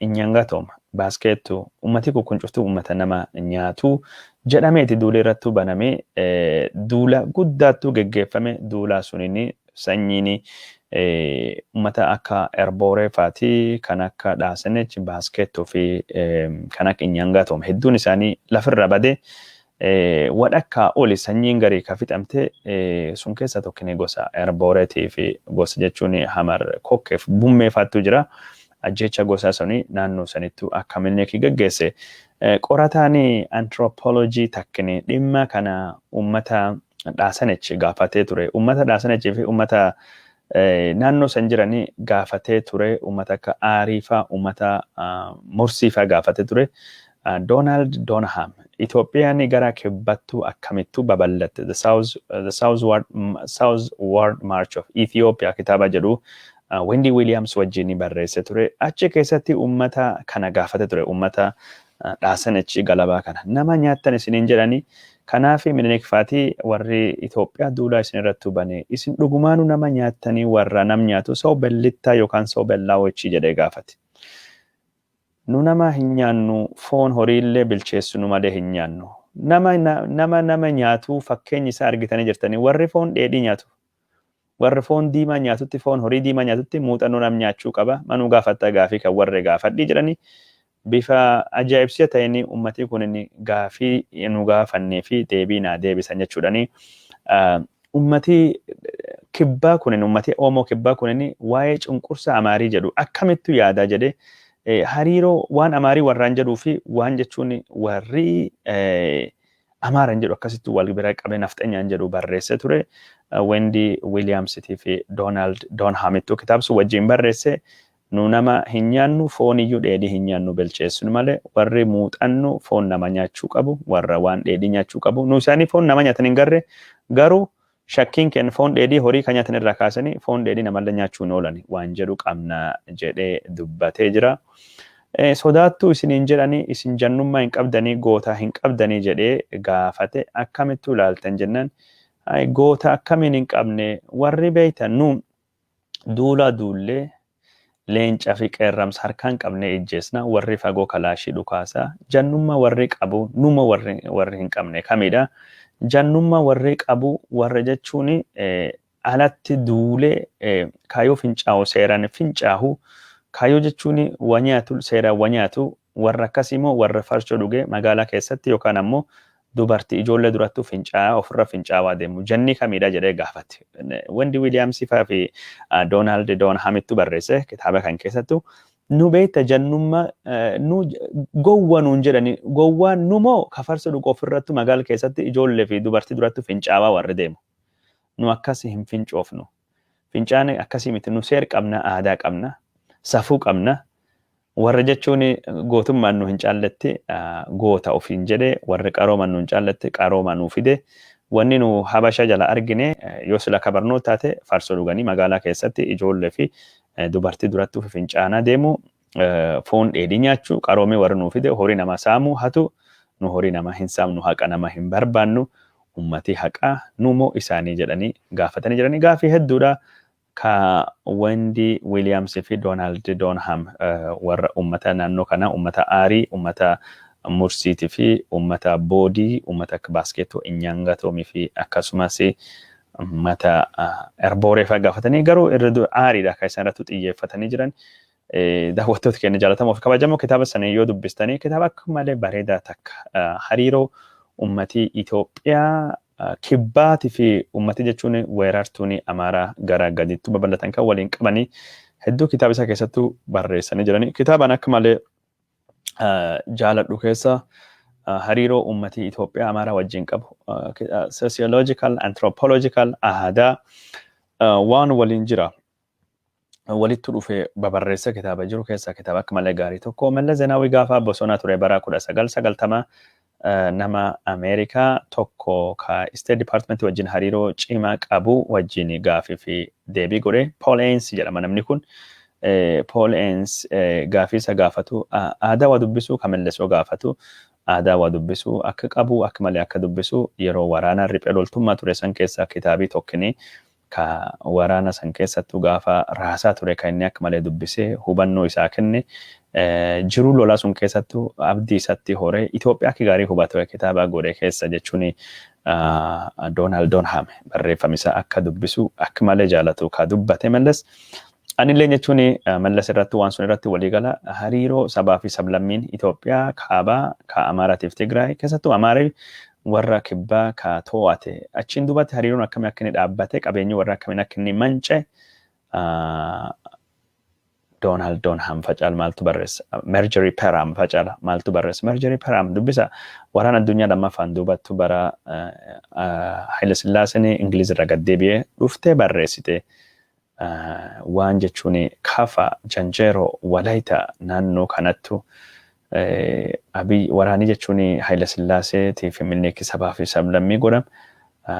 Inyangatom, Baaskeettu, ummati kun cuftuu ummata nama nyaatu jedhameeti duula irrattuu banamee, duula guddaattuu geggeeffame. Duula suniin sanyiin ummata akka Erbooree faati, kan akka Dhaasanech, Baaskeettuu fi kan akka Inyangatom hedduun isaanii lafirra badee, wadhakkaa oli sanyiin garii ka fixamte. Sun keessa tokkini gosa Erbooreetii fi gosa jechuun Hamar Kokkeef Bummee faattu jira. Ajjecha gosa suni naannoo sanittu akka Minilik geggeesse. Qorataan anthropology takkini dhimma kana ummata Dhaasanech gaafatee ture. Ummata Dhaasanech fi ummata naannoo san jiranii gaafatee ture. Ummata akka Aariifaa, ummata Mursiifaa gaafatee ture. Donald Donham Itoophiyaan gara kibbattuu akkamittuu babal'atte, The Southward March of Ethiopia kitaaba jedhu Wendy Williams wajjin barreesse ture. Achi keessatti ummata kana gaafate ture. Ummata Dhaasanach Galabaa kana. Nama nyaattan isiniin jedhani. Kanaaf Minilik faatii warri Itoophiyaa duulaa isin irratti bane, isin dhugumaanuu nama nyaattanii, warra nam nyaatu soo bellittaa yookaan soo bellaawochii jedhee gaafate. Nu nama hin nyaannu, foon horiillee bilcheessinu malee hin nyaannu. Nama nyaatu fakkeenyi isaa argitanii jirtanii, warri foon dheedhii nyaatu. Warri foon diimaa nyaatutti, foon horii diimaa nyaatutti muuxannoo nam nyaachuu qaba. Manuu gaafatta gaafii kan warri gaafadhii jedhanii bifa ajaa'ibsiisa ta'een uummatii kun gaafii nu gaafannee fi deebii naa deebisan jechuudhani. Uummatii Kibbaa kunin, uummatii Oomoo Kibbaa kunin waa'ee cunqursa Amaarii jedhu akkamittu yaadaa jedhee, hariiroo waan Amaarii warraan jedhuu fi waan jechuun warri Amaaran jedhu akkasitti wal bira qabee nafxanyaan jedhu barreesse ture. Wendy Williamsitii fi Donald Donhamittu kitaaba sun wajjin barreesse. Nu nama hin nyaannu, foon iyyuu dheedhii hin nyaannu bilcheessinu malee. Warri muuxannu foon nama nyaachuu qabu, warra waan dheedhii nyaachuu qabu. Nu isaanii foon nama nyaatan hin garre, garuu shakkiin kenna foon dheedhii horii kan nyaatan irraa kaasanii foon dheedhii namallee nyaachuu hin oolan waan jedhu qabna jedhee dubbatee jira. Sodaattuu isiniin jedhanii, isin jannummaa hin qabdanii, gootaa hin qabdanii jedhee gaafate. Akkamittuu ilaaltan jennaan, goota akkamiin hin qabne? Warri beektan, nu duula duullee leenca fi qeerramsa harkaan qabnee ijjeesna, warri fagoo kalaashii dhukaasaa. Jannummaa warri qabu numa, warri hin qabne kamidha? Jannummaa warri qabu warra jechuun alatti duulee kaayyoo fincaa'u seeraan fincaahu, kaayyoo jechuun wa nyaatu seeraan wa nyaatu, warra akkasii immoo warra farshoo dhugee magaalaa keessatti yookaan ammoo dubartii ijoollee durattuu fincaa'aa ofirra fincaa'aa deemu janni kamidha jedhee gaafate. Wendy Williams faa fi Donald Donhamittu barreesse kitaaba kan keessattu. Nu beekta, jannummaa nu gowwa nuun jedhani, gowwaan nu moo ka farsa dhugu ofirrattu magaala keessatti ijoollee fi dubartii durattuu fincaa'aa warri deemu? Nu akkasii hin fincoofnu. Fincaan akkasii miti. Nu seer qabna, aadaa qabna, safuu qabna. Warra jechuun gootummaan nu hin caalletti goota ofiin jedhe, warri qarooman nu hin caalletti qarooma nu fide. Wanni nu Habasha jala argine, yoo sila kabarnoo taate, farsoo dhuganii magaalaa keessatti ijoollee fi dubartii duratti fincaanaa deemu, foon dheedhii nyaachuu, qaroomee warri nu fide horii nama saamuu hatu. Nu horii nama hin saamnu, haqa nama hin barbaannu. Ummatii haqaa nu moo isaanii jedhanii gaafatanii jiranii. Gaafii hedduudha ka Wendy Williams fi Donald Donham warra ummata naannoo kana, ummata Aarii, ummata Mursiitii fi ummata Boodii, ummata akka Baaskeetoo, Inyaangatoomii fi akkasumas ummata Erbooree fa'aa gaafatanii, garuu irra Aariidha kan isaan irratti xiyyeeffatanii jiran. Daawwattoota keenya jaallatamoo fi kabajamoo, kitaaba sana yoo dubbistanii, kitaaba akka malee bareedaa takka, hariiroo ummatii Itoophiyaa Kibbaatii fi ummatii jechuun weerartuun Amaaraa gara gadiitti babal'atan kan waliin qabanii hedduu kitaaba isaa keessattuu barreessanii jiranii. Kitaabaan akka malee jaaladhu keessa hariiroo ummatii Itoophiyaa Amaaraa wajjin qabu, sociological, anthropological, aadaa waan waliin jira. Walitti dhufee babarreessa kitaaba jiru keessaa kitaaba akka malee gaarii tokko. Mallas Zeenaawii gaafa bosona ture bara 1990 nama Ameerikaa tokko ka State Department wajjin hariiroo cimaa qabu wajjin gaafii fi deebii godhe. Paul Ains jedhama namni kun. Paul Enns gaafii isa gaafatu, aadaa waa dubbisuu kan Mallasoo gaafatu, aadaa waa dubbisuu akka qabu, akka malee akka dubbisu, yeroo waraanaa riphee loltummaa ture san keessaa kitaabii tokkini ka waraana san keessattuu gaafa raasaa ture kan inni akka malee dubbisee hubannoo isaa kenne, jiruu lolaa sun keessattuu abdii isatti horee Itoophiyaa akka gaarii hubatu kitaaba godhe keessa jechuun Doonaald Doonhaam barreeffama isaa akka dubbisu akka malee jaalatu ka dubbate Mallas. Anillee jechuun Mallas irratti waan sun irratti waliigala. Hariiroo sabaa fi sablammiin Itoophiyaa kaabaa ka Amaaraatiif Tigraay, keessattuu Amaarii warra kibbaa ka to'ate, achiin duubatti hariiroon akkamii akka inni dhaabbate, qabeenyi warra akkamiin akka inni mance Doonaald Doonhaam facaal maaltu barreessa? Marjorie Perham facaala maaltu barreessa? Marjorie Perham dubbisa. Waraana addunyaa lammaffaan duubattu bara Haile Sillaaseen Ingiliz irraa gad deebi'ee dhuftee barreessite. Waan jechuun Kafa, Janjeeroo, Walayita naannoo kanattu Abiy waraanii jechuun Haile Sillaaseetii fi Minilik sabaa fi sablammii godham.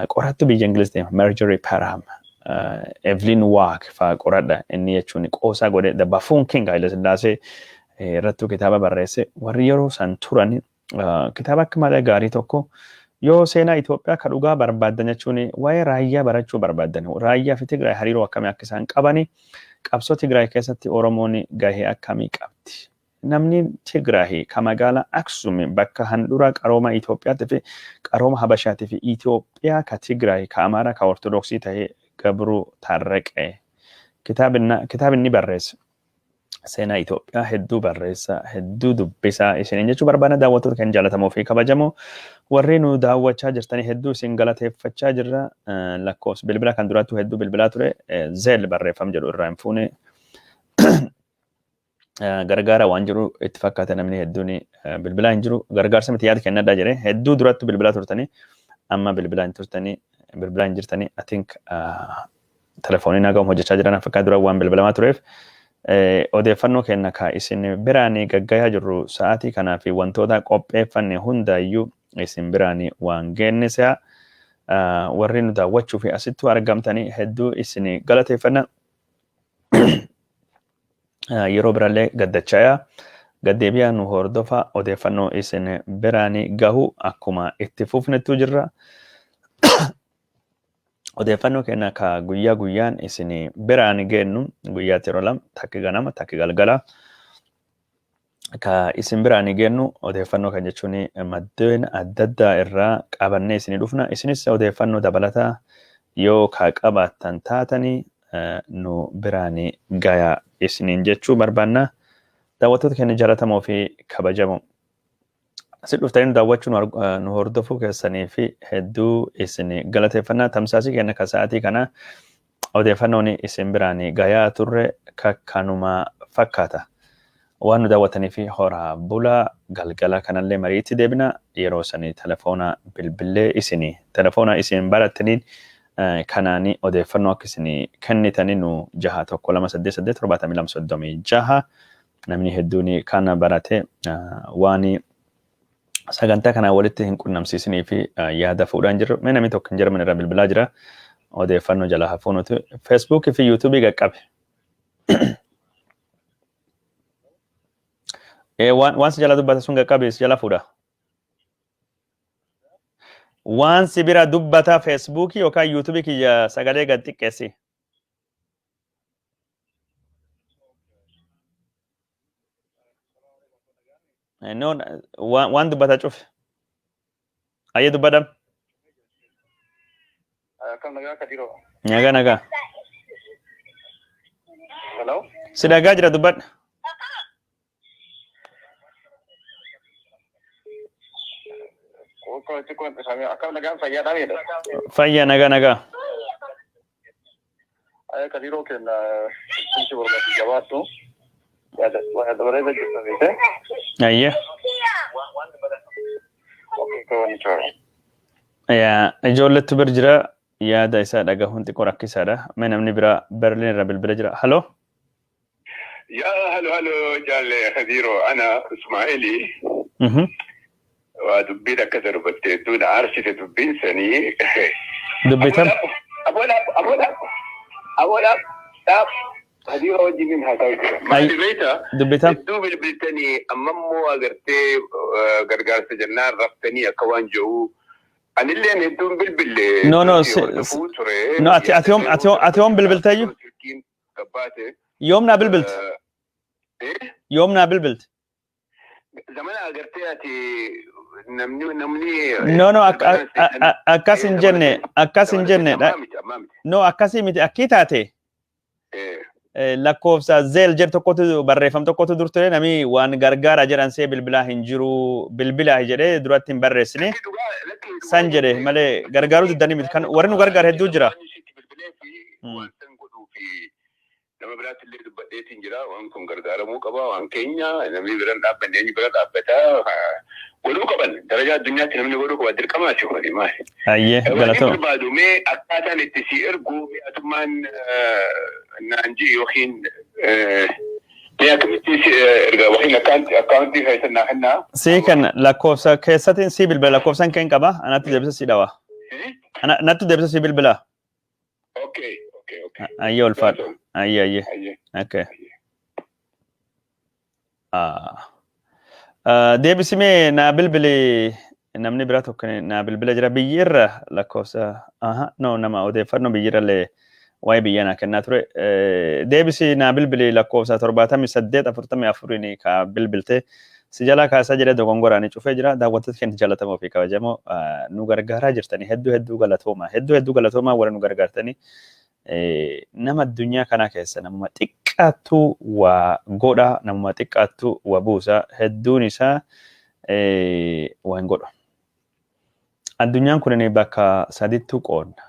Qorattu biyya Ingiliz deema. Marjorie Perham, Evelyn Waugh faa qoradha. Inni jechuun qoosaa godhe The Buffoon King Haile Sillaasee irrattuu kitaaba barreesse. Warri yeroo san turan kitaaba akka malee gaarii tokko, yoo seenaa Itoophiyaa ka dhugaa barbaaddan jechuun waa'ee raayyaa barachuu barbaaddan, raayyaa fi Tigraay hariiroo akkamii akka isaan qabani, qabsoo Tigraay keessatti Oromoon gahee akkamii qabdi. Namni Tigraay ka magaalaa Aksum bakka handhuura qarooma Itoophiyaatti fi qarooma Habashaatii fi Itoophiyaa ka Tigraay ka Amaaraa ka Ortodoksii ta'e Gabruu Tarreqee kitaabni barreesse. Seenaa Itoophiyaa hedduu barreessa, hedduu dubbisaa isiniin jechuu barbaada. Daawwattoota kan jaallatamoo fi kabajamoo, warri nu daawwachaa jirtanii, hedduu isin galateeffachaa jirra. Lakkoofsa bilbila kan duraattuu hedduu bilbilaa ture, Zelle barreeffam jedhu irraa hin fuune, gargaara waan jiru itti fakkaata. Namni hedduun bilbilaa hin jiru, gargaarsa miti, yaada kennadhaa jedhe. Hedduu durattu bilbilaa turtanii, amma bilbilaa hin turtanii, bilbilaa hin jirtanii. I think telefooniin hagam hojjechaa jiran fakkaata. Dura waan bilbilamaa tureef odeeffannoo kenna ka isin biraan gaggayaa jirru sa'aatii kanaa fi wantoota qopheeffanne hundaayyuu isin biraan waan geenne se'a. Warri nu daawwachuu fi asittuu argamtanii hedduu isin galateeffanna. Yeroo birallee gaddachaayaa gaddeebi'aa nu hordofa. Odeeffannoo isin biraan gahu akkuma itti fufnettu jirra. Odeeffannoo keenya ka guyyaa guyyaan isin biraan geennu, guyyaatti yeroo lama, takki ganama, takki galgala, ka isin biraan geennu odeeffannoo kan jechuun maddeen adda addaa irraa qabannee isinii dhufna. Isinis odeeffannoo dabalataa yoo ka qabaattan taatanii nu biraan gayaa isiniin jechuu barbaanna. Daawwattoota keenya jaallatamoo fi kabajamoo, Asi dhuftanii nu daawwachuu, nu hordofuu keessanii fi hedduu isin galateeffannaa. Tamsaasii keenya ka sa'aatii kana odeeffannoon isin biraan gayaa turre kakkanuma fakkaata. Waan nu daawwatanii fi horaa bulaa. Galgala kanallee mariitti deebina. Yeroo sanii telefoona bilbillee isinii telefoona isin barattaniin kanaani odeeffannoo akka isin kennitanii nu 612 88 72 36. Namni hedduun kana barate waan sagantaa kanaa walitti hin qunnamsiisinii fi yaada fuudhaan jirru. Mee namni tokko hin Jarman irraa bilbilaa jira. Odeeffannoo jala hafuu nuti Feesbuukii fi Yuutuubii qaqqabe. Waan si jala dubbata sun qaqqabe, si jala fuudha. Waan si bira dubbata Feesbuukii yookaan Yuutuubii kiyya sagalee gad xiqqeessi. No, waan dubbata cufe. Ayyee, dubbadam. Akkam, nagaa Kadiroo? Nagaa, nagaa. Hello? Si dhagaa jira, dubbadha. Akkam, nagaan, fayyaadhaa miidha? Fayyaa, nagaa, nagaa. Kadiroo kenna si barbaadu, jabaadhu. Yaada bareeda jirta beekte. Ayyee. Okay. Yaa, ijoollettu bir jira, yaada isaa dhagahuun xiqqoo rakkisaadha. Mee namni biraa Berliin irraa bilbila jira. Haloo. يا هلو هلو جال خديرو، انا اسماعيلي. ودبين كذا ربت دون عرشة دبين سني. Dubbitam. ابو لاب ابو لاب ابو لاب لاب. Hadiira wajjin haasaa jira. Maali beektaa? Dubbitan. Hedduu bilbiltanii amma immoo agartee gargaarsa jennaan raftanii akka waan jiru. Anilleen hedduun bilbille. No, no, hordofuu ture. No, ati yoom bilbilteeyyu? Silkiin gabbaate. Yoom naa bilbilte? Yoom naa bilbilte? Zamana agartee ati namni No, akkas hin jenne, akkas hin jenne. Ammaa miti. No, akkasii miti, akkii taate. Lakkoofsa Zelle jedhu tokkotu barreeffam tokkotu dur ture, namni waan gargaara jedhan see bilbilaa hin jiru, bilbilaa jedhee duratti hin barreessine san jedhe malee gargaaruu diddanii miti, kan warri nu gargaara hedduu jira. Waan san godhuu fi nama biraatti illee dubbadheetiin jira. Waan kun gargaaramuu qaba, waan keenya namni bira hin dhaabbanne eenyu bira dhaabbata? Godhuu qaban, darajaa addunyaatti namni godhuu qaba, dirqamaati kuni maali. Ayyee. Wanni Galatoo. barbaadu, mee akkaataan itti si ergu, mee atummaan naan ji'i yookiin mee akkamitti si erga yookiin akkaawuntii keessan naa kennaa. Sii kenna, lakkoofsa keessatiin sii bilbila, lakkoofsan keen qaba, anatti deebisa sii dhawa. Natti deebisa sii bilbila. Okay. Ayyee, ulfaadha. Ayyee. Ayyee. Okay. Ah. Deebisimee naa bilbili, namni biraa tokko naa bilbila jira biyyi irra lakkoofsa, aha, no, nama odeeffannoo biyyi irra illee waa'ee biyya naa kennaa ture. Deebisi naa bilbili, lakkoofsa 78 44 ka bilbilte si jalaa kaasaa jedhee dogongoraanii cufee jira. Daawwattoota keenya jaallatamoo fi kabajamoo, nu gargaaraa jirtanii, hedduu hedduu galatooma, hedduu hedduu galatooma warra nu gargaartanii. Nama addunyaa kana keessa namuma xiqqaattu waa godha, namuma xiqqaattu waa buusa, hedduun isaa waa hin godhu. Addunyaan kun bakka sadittu qoodna.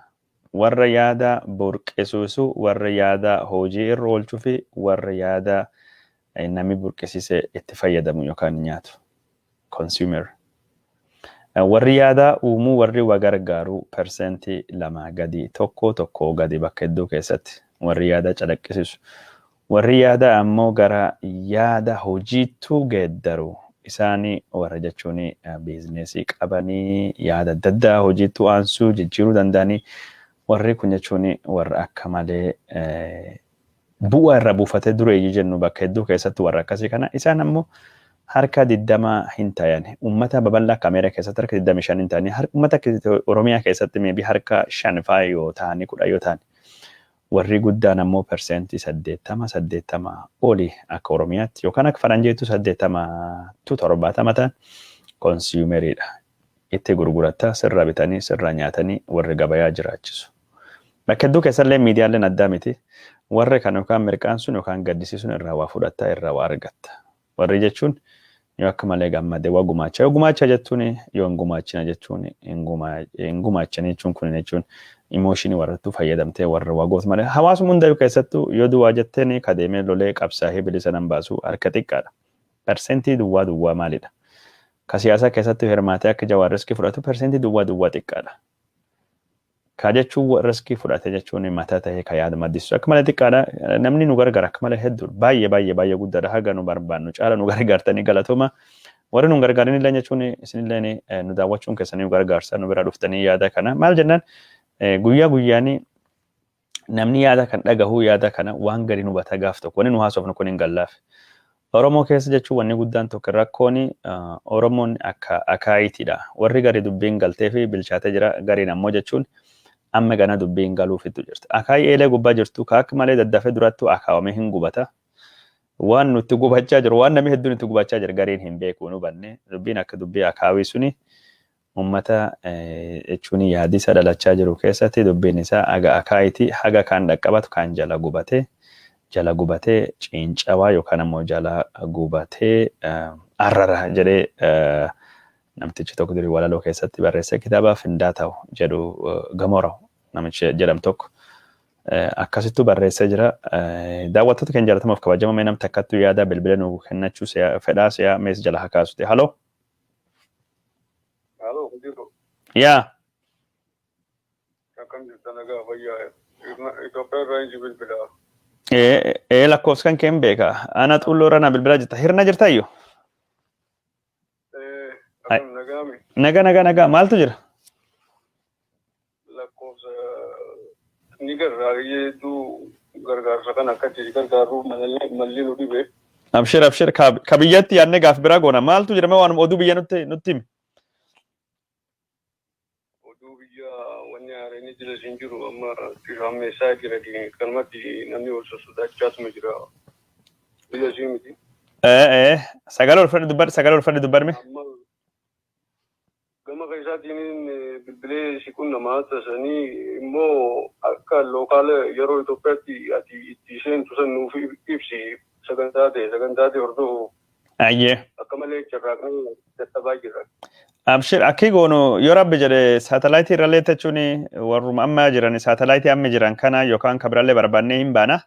Warra yaada burqisiisu, warra yaada hojii irra oolchuu fi warra yaada namni burqisiise itti fayyadamu yookaan nyaatu. Consumer. Warri yaada uumuu, warri waa gargaaru 2% gadi, tokko tokko gadi bakka hedduu keessatti warri yaada calaqqisiisu. Warri yaada ammoo gara yaada hojiittuu geeddaru isaanii warra jechuun biizinesii qabanii yaada adda addaa hojiittuu aansuu jijjiiruu danda'anii, warri kun jechuun warra akka malee bu'aa irra buufatee dureeyyii jennu bakka hedduu keessatti warra akkasii kana. Isaan ammoo harka 20 hin ta'an. Uummata babal'aa akka Ameerikaa keessatti harka 25 hin ta'ani. Uummata Oromiyaa keessatti maybe harka 5 fa'aa yoo ta'ani, 10 yoo ta'an. Warri guddaan ammoo 80%, 80 oli akka Oromiyaatti yookaan akka faranjeettu 80 tu 70 ta'an consumeriidha. Itti gurguratta, sirra bitanii, sirra nyaatanii, warri gabayaa jiraachisu. Bakka hedduu keessallee miidiyaaleen addaa miti. Warri kan yookaan mirqaan sun yookaan gaddisiisuun irraa waa fudhatta, irraa waa argatta. Warri jechuun yoo akka malee gammade waa gumaacha. Yoo gumaacha jechuun, yoo hin gumaachina jechuun, hin gumaachan jechuun, kun jechuun emotionii warrattuu fayyadamtee warra waa gootu malee, hawaasuma hundayyuu keessattuu yoo duwwaa jetteen kadeemee lolee qabsaa'ee bilisa nan baasu harka xiqqaadha. Persentii duwwaa duwwaa maalidha? Ka siyaasaa keessatti hirmaatee akka Jawaar riskii fudhatu persentii duwwaa duwwaa xiqqaadha. Ka jechuun riskii fudhate jechuun mataa ta'ee ka yaada maddisiisu akka malee xiqqaadha. Namni nu gargaara akka malee hedduudha. Baay'ee baay'ee baay'ee guddaadha. Haga nu barbaannu caala nu gargaartanii galatooma. Warri nu gargaaran illee jechuun isinillee nu daawwachuun keessanii nu gargaarsa, nu bira dhuftanii yaada kana. Maal jennaan, guyyaa guyyaanii namni yaada kan dhagahu, yaada kana waan gadi nu hubata gaaf tokko wanni nu haasofnu kun hin gallaaf. Oromoo keessa jechuun wanni guddaan tokko rakkoon Oromoon akka akaayiitiidha. Warri gari dubbiin galtee fi bilchaatee jira, gariin ammoo jechuun amma gana dubbiin galuufittu jirti. Akaayii eelee gubbaa jirtu ka akka malee daddafee durattuu akaawamee hin gubata. Waan nutti gubachaa jiru, waan namni hedduun itti gubachaa jira, gariin hin beeku, hin hubanne. Dubbiin akka dubbii akaawii suni uummata jechuun yaadi isa dhalachaa jiru keessatti dubbiin isaa haga akaayitii haga kaan dhaqqabatu kaan jala gubatee, jala gubatee ciincawaa yookaan ammoo jala gubatee arrara jedhee namtichi tokko durii walaloo keessatti barreesse, kitaaba Findaataw jedhu, Gamoraw namichi jedhamu tokko akkasittuu barreessee jira. Daawwattoota keenya jaallatamaaf kabajamoo, mee namni takkattuu yaada bilbila nu kennachuu fedhaa si'a mees jala haa kaasute. Haloo. Haloo, jiru. Yaa. Akkam jirta, nagaa fayyaa? Itoophiyaa irraa inji bilbilaa. Ee, lakkoofsa kan keen beeka. Ana xulloo irra na bilbilaa jirta. Hirna jirtaayyuu? Ee, akkam, nagaami? Naga, naga, naga, maaltu jira? Lakkoofsa ni garraa hedduu. Gargaarsa kana akkatti si gargaarruuf malli nu dhibe. Abshir, abshir, ka biyyatti yaadnee gaaf biraa goona. Maaltu jedhame waan oduu biyya nutti himi. Oduu biyya wanni haaraan jira siin jiru, amma hammeessaa jira, kanumatti namni wal sossodachaatuma jira. Biyya sii miti. Ee, sagalee ol fadhi dubbadhu, sagalee ol fadhi dubbadhme. Amma gama keessaatiin bilbilee si qunnamaa tasanii immoo akka lookaala yeroo Itoophiyaatti ati itti seentu san nuuf ibsi, sagantaa ta'e hordofu. Ayyee. Akka malee carraaqnee dadhabaa jirra. Abshir, akki goonu, yoo Rabbi jedhe saatalaayitii irrallee jechuun warruma amma jiran, saatalaayitii amma jiran kana yookaan kabirallee barbaannee hin baana.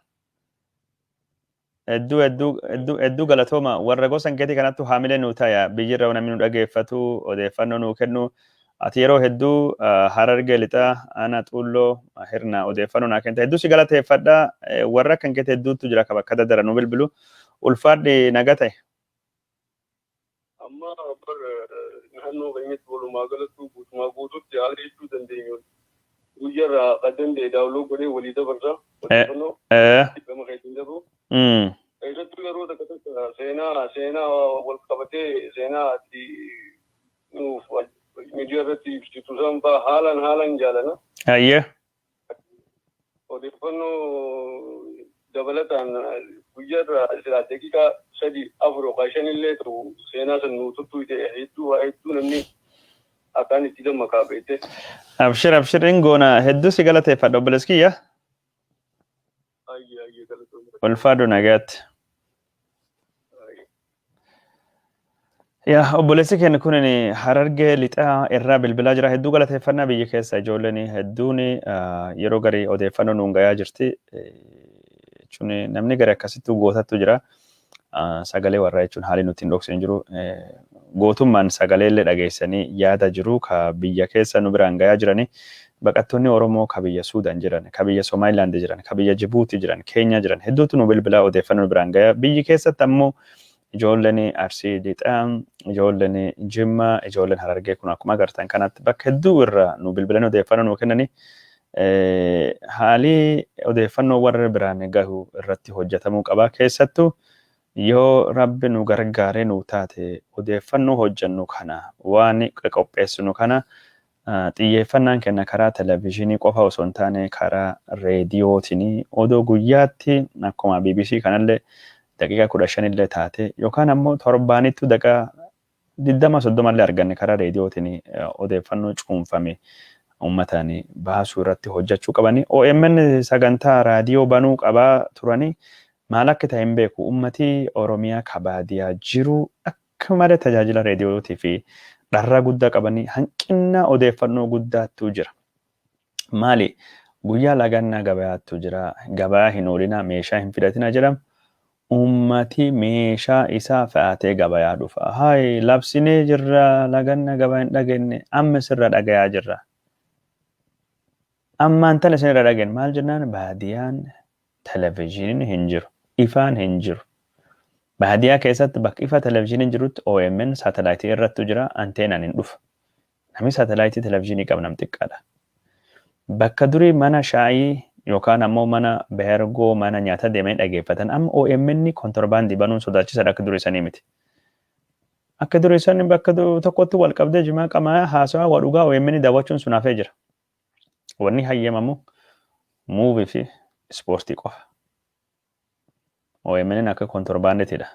Hedduu hedduu hedduu hedduu galatooma. Warra gosa keetii kanattu haamilee nuu taya, biyyirra namni nu dhageeffatu, odeeffannoo nuu kennu. Ati yeroo hedduu Harargee Lixaa, Aanaa Xuulloo Hirna odeeffannoo naa kennita. Hedduu si galateeffadha. Warra akkan keetii hedduutu jira ka bakka daddara nu bilbilu. Ulfaadhi, naga ta'e. Amma bar naannoo keenyatti walumaa galatti guutumaa guututti haala jechuu dandeenyu guyyaarraa kan danda'e download godhee walii dabarsa odeeffannoo gama keetiin darbu. Keessattuu yeroo takka takka seenaa wal qabatee seenaa ati nuuf miidiyaa irratti ibsitu san fa'aa haalaan jaalana. Ayyee. Odeeffannoo dabalataan guyyaarraa silaa daqiiqaa 3, 4 yookaan 5 illee ta'u seenaa san nuu tuttuute, hedduu waa hedduu namni akkaan itti dammaqaa beekte. Abshir, abshir, hin goona. Hedduu si galateeffadha, obboleessi kiyya. Ayyee, ayyee, galatoomii. Ulfaadhu, nagaatti. Yaa, obboleessi keenya kun Harargee Lixaa irraa bilbilaa jira. Hedduu galateeffannaa. Biyya keessa ijoolleen hedduun yeroo garii odeeffannoo nuun gayaa jirti. Jechuun namni gari akkasitti gootattu jira. Sagalee warraa jechuun haalli nuti hin dhoksin jiru. Gootummaan sagalee illee dhageessanii yaada jiru ka biyya keessa nu biraan gayaa jirani. Baqattoonni Oromoo ka biyya Suudaan jiran, ka biyya Somaalilaand jiran, ka biyya Jibuutii jiran, Keenyaa jiran hedduutu nu bilbilaa odeeffannoo nu biraan gayaa. Biyyi keessatti ammoo ijoolleen Arsii Lixaa, ijoolleen Jimmaa, ijoolleen Harargee kun akkuma agartan kanatti bakka hedduu irraa nu bilbilanii odeeffannoo nu kennanii, haalli odeeffannoo warra biraan gahu irratti hojjetamuu qaba. Keessattuu yoo Rabbi nu gargaaree nu taate, odeeffannoo hojjennu kana, waan qopheessinu kana, xiyyeeffannaan kenna karaa televezyiinii qofa osoo hin taane karaa reediyootiin odoo guyyaatti akkuma BBC kanallee daqiiqaa 15 illee taate yookaan ammoo torbaanittu daqiiqaa 20, 30llee arganne karaa reediyootiin odeeffannoo cuunfame uummataan baasuu irratti hojjechuu qabani. OMN sagantaa raadiyoo banuu qabaa turanii, maal akka ta'e hin beeku. Uummatii Oromiyaa ka baadiyaa jiru akka malee tajaajila reediyootii fi dharraa guddaa qabanii, hanqina odeeffannoo guddaatu jira. Maali? Guyyaa lagannaa gabayaattu jira. Gabaa hin oolinaa, meeshaa hin fidatina jedhama. Uummati meeshaa isaa fe'atee gabayaa dhufa. Hayi, labsinee jirra, laganna gabaa hin dhageenye, amma sirra dhagayaa jirra. Ammaan tana isinirra dhageenye maal jennaan, baadiyaan televezyiiniin hin jiru. Ifaan hin jiru. Baadiyaa keessatti bakka ifa televezyiiniin jirutti OMN saatalaayitii irrattu jira, anteenaan hin dhufu. Namni saatalaayitii televezyiinii qabu nam xiqqaadha. Bakka durii mana shaayii yookaan ammoo mana beergoo, mana nyaata deemanii dhageeffatan, amma OMN kontorbaandii banuun sodaachisaadha, akka durii sanii miti. Akka durii sanii bakka tokkotti wal qabdee jimaa qamaa haasawaa waa dhugaa OMN daawwachuun sun hafee jira. Wanni hayyamamu movie fi ispoortii qofa. OMN akka kontorbaanditiidha.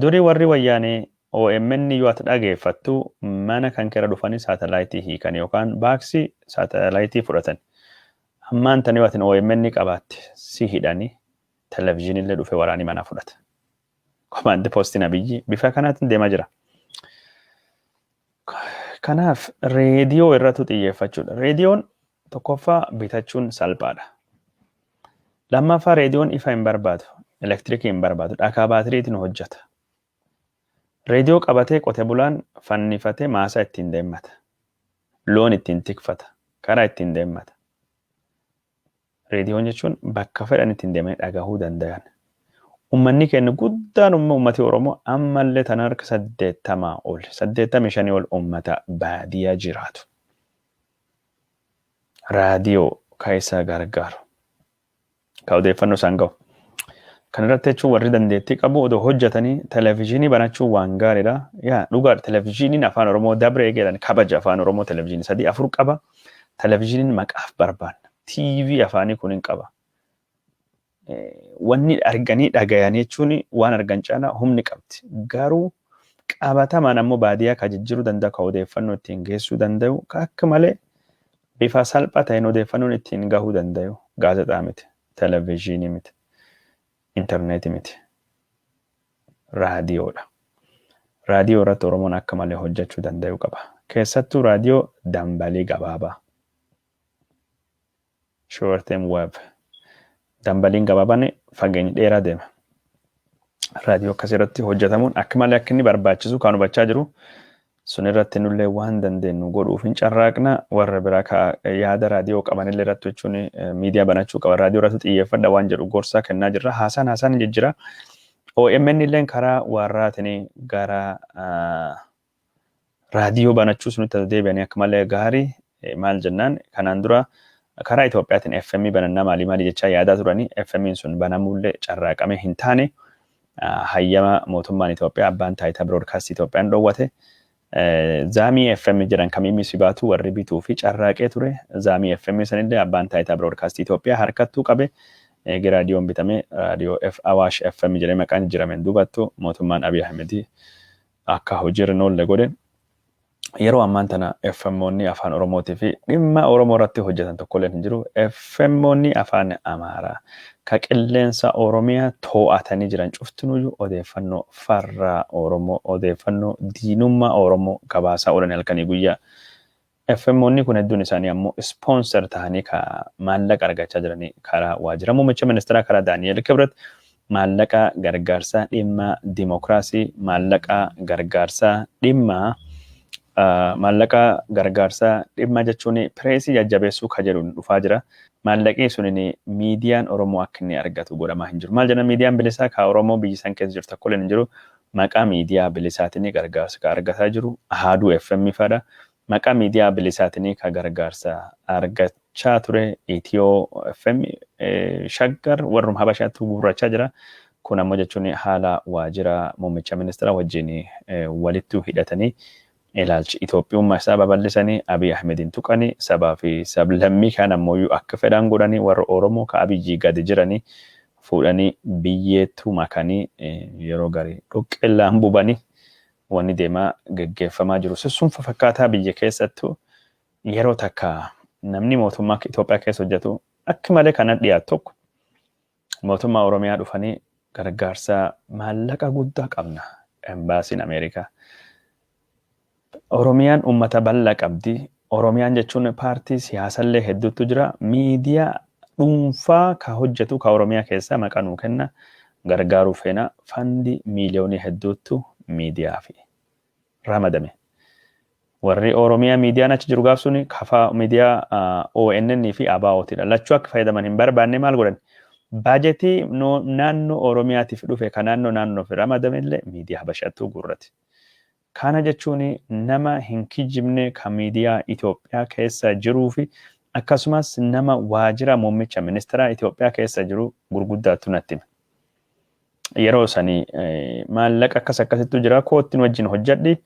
Durii warri wayyaanee OMN yoo ati dhageeffattu mana kan keera dhufanii saatalaayitii hiikan yookaan baaksii saatalaayitii fudhatan. Ammaan tani yoo ati OMN qabaatte si hidhanii, televezyiinii illee dhufee waraanii manaa fudhata. Komaandi poostiin Abiyyi bifa kanaatiin deemaa jira. Kanaaf reediyoo irratti xiyyeeffachuudha. Reediyoon tokkoffaa bitachuun salphaadha. Lammaffaa, reediyoon ifa hin barbaadu, elektirikii hin barbaadu, dhakaa baatiriitiin hojjeta. Reediyoo qabatee qote bulaan fannifatee maasaa ittiin deemmata. Loon ittiin tikfata. Karaa ittiin deemmata. Reediyoon jechuun bakka fedhan ittiin deemanii dhagahuu danda'an. Uummanni keenya guddaan uummati Oromoo ammallee tan harka 80 ol, 85 ol uummata baadiyyaa jiraatu. Raadiyoo ka isa gargaaru. Ka odeeffannoo isaan gahu. Kan irratti jechuun warri dandeettii qabu odoo hojjetanii televezyiinii banachuun waan gaariidha. Yaa dhugaadha, televezyiiniin afaan Oromoo dabree jedhan kabaja afaan Oromoo televezyiinii 3 4 qaba. Televezyiiniin maqaaf barbaanna. TV afaanii kun hin qaba. Wanni arganii dhagayanii jechuun waan argan caalaa humni qabdi. Garuu qabatamaan ammoo baadiyyaa ka jijjiiruu danda'u, ka odeeffannoo ittiin geessuu danda'u, ka akka malee bifa salphaa ta'een odeeffannoon ittiin gahuu danda'u gaazexaa miti, televezyiinii miti, intarneetii miti, raadiyoodha. Raadiyoo irratti Oromoon akka malee hojjechuu danda'u qaba. Keessattuu raadiyoo dambalii gabaabaa. Short wave. Dambaliin gabaabaan fageenya dheeraa deema. Raadiyoo akkasii irratti hojjetamuun akka malee akka inni barbaachisu kan hubachaa jiru. Sun irratti nullee waan dandeenyu godhuuf hin carraaqna. Warra biraa ka yaada raadiyoo qabanillee irratti jechuun miidiyaa banachuu qaba. Raadiyoo irratti xiyyeeffadha waan jedhu gorsaa kennaa jirra. Haasaan haasaan jijjiira. OMN illeen karaa warraatiin gara raadiyoo banachuu sunitti deebi'anii akka malee gaarii. Maal jennaan, kanaan dura karaa Itoophiyaatiin FM banannaa maalii maalii jechaa yaadaa turanii, FM sun banamuullee carraaqamee hin taane, hayyama mootummaan Itoophiyaa, abbaan taayitaa biroodkaastii Itoophiyaan dhoowwate. Zaamii FM jedhan kamiimmi si baatu warri bituu fi carraaqee ture. Zaamii FM sanillee abbaan taayitaa biroodkaastii Itoophiyaa harkattuu qabe. Eegi raadiyoon bitame raadiyoo F Awaash FM jedhee maqaan jijjiirameen duubattu mootummaan Abiy Ahmed akka hojiirra hin oolle godhe. Yeroo ammaan tana FMoonni afaan Oromootii fi dhimma Oromoo irratti hojjetan tokkollee hin jiru. FMoonni afaan Amaaraa ka qilleensa Oromiyaa to'atanii jiran cuftinuyyuu odeeffannoo farra Oromoo, odeeffannoo diinummaa Oromoo gabaasaa oolan halkanii guyyaa. FMoonni kun hedduun isaanii ammoo sponsor ta'anii ka maallaqa argachaa jiranii karaa waajjira muummicha ministeeraa, karaa Daani'el Kibret, maallaqa gargaarsaa dhimma dimokiraasii, maallaqa gargaarsaa dhimma maallaqa gargaarsaa dhimma jechuun pireesii jajjabeessuu ka jedhuun dhufaa jira. Maallaqni sunin miidiyaan Oromoo akka inni argatu godhamaa hin jiru. Maal jenna, miidiyaan bilisaa ka Oromoo biyya san keessa jiru tokkollee hin jiru. Maqaa miidiyaa bilisaatiin gargaarsa ka argataa jiru Ahaaduu FM fadha. Maqaa miidiyaa bilisaatiin ka gargaarsa argachaa ture Itiyoo FM, Shaggar, warrum Habashaatti guurrachaa jira. Kun ammoo jechuun haala waajjira muummicha ministeera wajjin walitti hidhatanii ilaalchi Itoophiyummaa isaa babal'isanii Abiy Ahmedin tuqanii sabaa fi sablammii kan ammoo akka fedhan godhanii warra Oromoo ka Abiyyi gadi jiranii fuudhanii biyyeettu makanii yeroo garii dhoqqeellaan bubanii wanni deemaa geggeeffamaa jiru. Sun fakkaataa biyya keessattuu yeroo takka namni mootummaa Itoophiyaa keessa hojjetu akka malee kana dhiyaatu tokko mootummaa Oromiyaa dhufanii gargaarsa maallaqa guddaa qabna, embaasiin Ameerikaa. Oromiyaan uummata bal'aa qabdi. Oromiyaan jechuun paartii siyaasallee hedduutu jira. Miidiyaa dhuunfaa ka hojjetu ka Oromiyaa keessaa maqaa nuu kenna. Gargaaruu feena, fandii miiliyoonii hedduutu miidiyaa fi ramadame. Warri Oromiyaa miidiyaan achi jiru gaaf suni kafaa miidiyaa ONN fi ABO'tidha. Lachuu akka fayyadaman hin barbaanne. Maal godhan? Baajetii naannoo Oromiyaatiif dhufe kan naannoo naannoof ramadame illee miidiyaa Habashaattuu guurrate. Kana jechuun nama hin kijibne kan miidiyaa Itoophiyaa keessa jiruu fi akkasumas nama waajjira muummicha ministeeraa Itoophiyaa keessa jiru gurguddaatu natti hime. Yeroo sanii maallaqa akkas akkasittu jira, koottiin wajjin hojjedhi,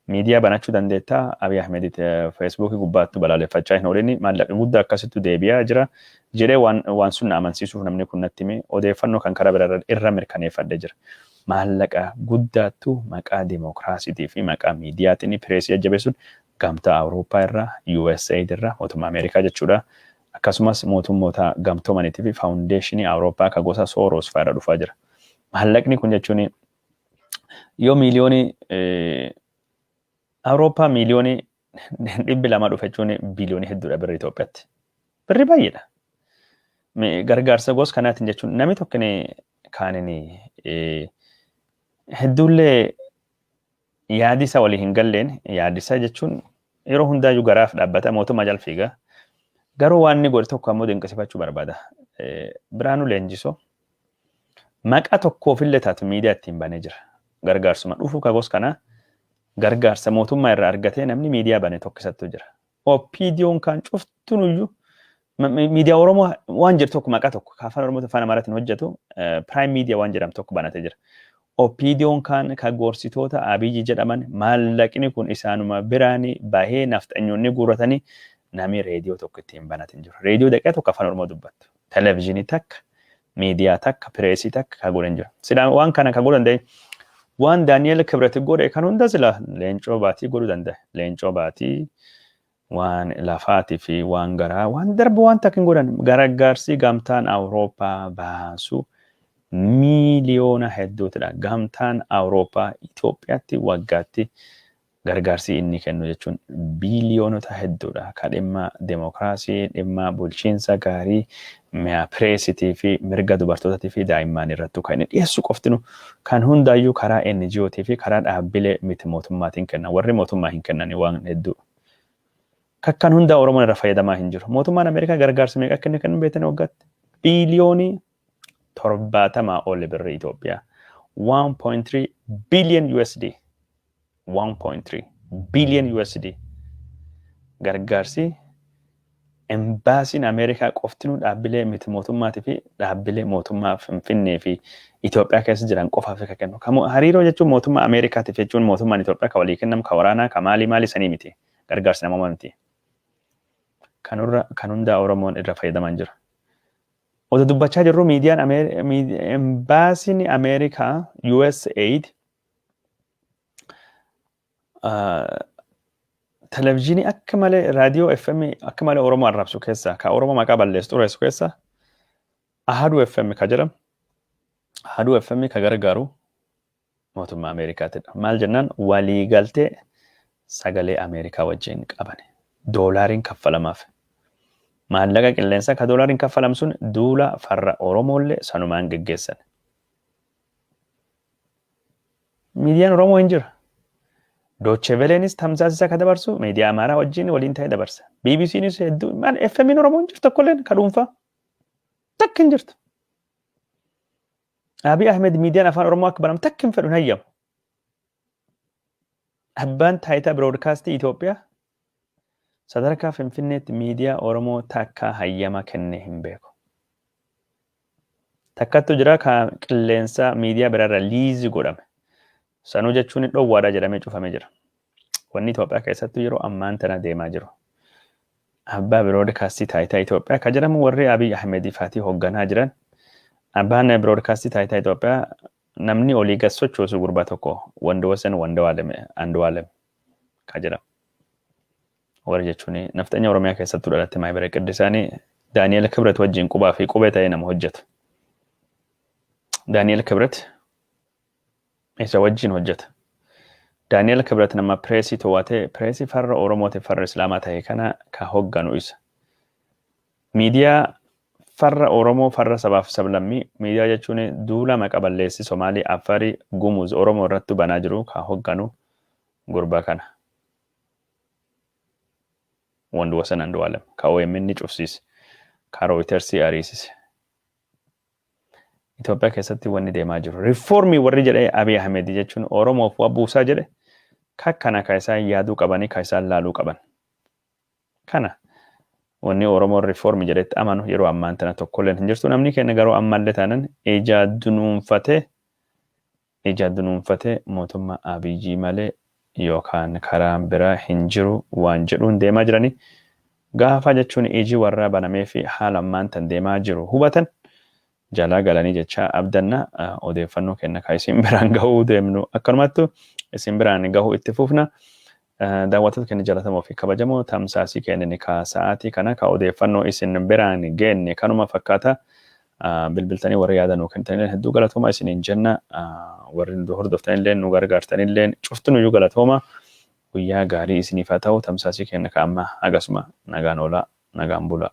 miidiyaa banachuu dandeettaa, Abiy Ahmed Feesbuukii gubbaattu balaaleffachaa hin oolini, maallaqa guddaa akkasittu deebi'aa jira jedhee waan sun na amansiisuuf namni kun natti hime. Odeeffannoo kan karaa biraa irra mirkaneeffadhee jira. Maallaqa guddaattu maqaa dimokiraasiitii fi maqaa miidiyaatiin pireesii jajjabeessuun gamtaa Awurooppaa irraa, USAID irraa, mootummaa Ameerikaa jechuudha. Akkasumas mootummoota gamtoomaniitii fi faawundeeshinii Awurooppaa akka gosa Sooroos fa'aa irra dhufaa jira. Maallaqni kun jechuun yoo miiliyoonii Awurooppaa miiliyoonii 200 dhufe jechuun biiliyoonii hedduudha birri Itoophiyaatti. Birri baay'eedha. Gargaarsa gosa kanaatiin jechuun namni tokko kaanin hedduullee yaadi isaa walii hin galleen, yaadi isaa jechuun yeroo hundaayyuu garaaf dhaabbata, mootummaa jala fiiga. Garuu waan inni godhe tokko ammoo dinqisiifachuu barbaada. Biraanuu Leenjisoo maqaa tokkoofillee taatu miidiyaa ittiin banee jira. Gargaarsuma dhufu ka gos kanaa gargaarsa mootummaa irraa argatee namni miidiyaa bane tokkisattu jira. OPDO'n kan cuftunuyyuu Miidiyaa Oromoo waan jiru tokko, maqaa tokko afaan Oromoo, afaan Amaaraatiin hojjetu, Prime Media waan jedhamu tokko banatee jira. OPDO'n kan ka gorsitoota Abiyyi jedhaman, maallaqni kun isaanuma biraanii bahee, nafxanyoonni guuratanii, namni reediyoo tokko ittiin banatin jiru. Reediyoo daqiiqaa tokko afaan Oromoo dubbattu. Televezyiinii takka, miidiyaa takka, pireesii takka ka godhan jiru. Sila waan kana ka godhan danda'e, waan Daani'eel Kibret godhe kan hunda sila Leencoo Baatii godhuu danda'e. Leencoo Baatii waan lafaatii fi waan garaa waan darbu waan takka hin godhan. Gargaarsi gamtaan Awurooppaa baasu miiliyoona hedduutidha. Gamtaan Awurooppaa Itoophiyaatti waggaatti gargaarsi inni kennu jechuun biiliyoonota hedduudha. Ka dhimma demokiraasii, dhimma bulchiinsa gaarii, pireesitii fi mirga dubartootaatii fi daa'imman irrattu kan inni dhiyeessu qoftinu kan hundaayyuu karaa NGOtii fi karaa dhaabbilee miti mootummaatiin kennan. Warri mootummaa hin kennan waan hedduu. Kakkan hundaa Oromoon irra fayyadamaa hin jiru. Mootummaan Ameerikaa gargaarsa meeqa akka inni kennu beektan waggaatti? Biiliyoonii 70 ol birrii Itoophiyaa. 1.3 billion USD. 1.3 billion USD. Gargaarsi embaasiin Ameerikaa qoftinuu dhaabbilee miti mootummaatii fi dhaabbilee mootummaa Finfinnee fi Itoophiyaa keessa jiran qofaaf akka kennu. Hariiroo jechuun mootummaa Ameerikaatiif jechuun mootummaan Itoophiyaa ka walii kennamu, ka waraanaa, ka maalii maalii sanii miti. Gargaarsi namoomaa miti. Kanurra kan hundaa Oromoon irra fayyadamaa jira. Otoo dubbachaa jirru miidiyaan embaasiin Ameerikaa USAID televezyiinii akka malee, raadiyoo FM akka malee Oromoo arrabsu keessa, ka Oromoo maqaa balleessu, xureessu keessa, Ahaduu FM ka jedhamu, Ahaduu FM ka gargaaru mootummaa Ameerikaatidha. Maal jennaan, waliigaltee sagalee Ameerikaa wajjin qaban doolaariin kaffalamaaf. Maallaqa qilleensaa ka doolaariin kaffalam sun duula farra Oromoollee sanumaan geggeessan. Miidiyaan Oromoo hin jira. Deutsche Welleenis tamsaasa isaa ka dabarsu miidiyaa Amaaraa wajjin waliin ta'ee dabarsa. BBCnis hedduu, maal, FM'n Oromoo hin jirtu, tokkolleen ka dhuunfaa takka hin jirtu. Abiy Ahmed miidiyaan afaan Oromoo akka banamu takka hin fedhu, hin hayyamu. Abbaan taayitaa biroodkaastii Itoophiyaa sadarkaa Finfinneetti miidiyaa Oromoo takka hayyama kennee hin beeku. Takkattu jira, ka qilleensa miidiyaa biraarra lease godhame. Sanuu jechuun dhowwaadha jedhamee cufamee jira. Wanni Itoophiyaa keessattuu yeroo ammaan tana deemaa jiru. Abbaa biroodkaastii taayitaa Itoophiyaa ka jedhamu warri Abiy Ahmed faatii hoogganaa jiran. Abbaan biroodkaastii taayitaa Itoophiyaa namni olii gad sochoosu gurbaa tokko, Wandoosen Wandawaalem Andu'aalem ka jedhamu. Warri jechuun nafxanya Oromiyaa keessattuu dhalatte maayibara qiddisaanii Daani'el Kibret wajjin qubaa fi qubee ta'ee nama hojjetu. Daani'el Kibret isa wajjin hojjeta. Daani'el Kibret nama pireesii to'atee, pireesii farra Oromootiif farra Islaamaa ta'e kana ka hogganu isa. Miidiyaa farra Oromoo, farra sabaaf sablammii, miidiyaa jechuun duula maqa balleessi Somaalii, Affarii, Gumuz, Oromoo irratti banaa jiru ka hogganu gurbaa kana. Wandwasan Andu'aalem ka OMN cufsiise, ka Reutersii ariisise. Itoophiyaa keessatti wanni deemaa jiru. Riifoormii warri jedhee Abiy Ahmed jechuun Oromoof waa buusaa jedhe kakkana ka isaan yaaduu qabanii, ka isaan laaluu qaban. Kana wanni Oromoon riifoormii jedhetti amanu yeroo ammaan tana tokkolleen hin jirtu. Namni keenya garuu ammallee taanan ija dunuunfatee mootummaa Abiyyi malee yookaan karaan biraa hin jiru waan jedhuun deemaa jiranii. Gaafa jechuun iji warra banamee fi haala ammaan tan deemaa jiru hubatan jalaa galanii jecha abdanna. Odeeffannoo kenna ka isin biraan gahuu deemnu akkanumattu isin biraan gahuu itti fufna. Daawwattoota keenya jaallatamoo fi kabajamoo, tamsaasii keenya ka sa'aatii kana ka odeeffannoo isin biraan geenne kanuma fakkaata. Bilbiltanii warri yaada nuu kennitanillee hedduu galatooma isiniin jenna. Warri nu hordoftanillee, nu gargaartanillee, cuftunuyyuu galatooma. Guyyaa gaarii isiniif haa ta'u. Tamsaasii keenya ka amma hagasuma, nagaan oolaa, nagaan bulaa.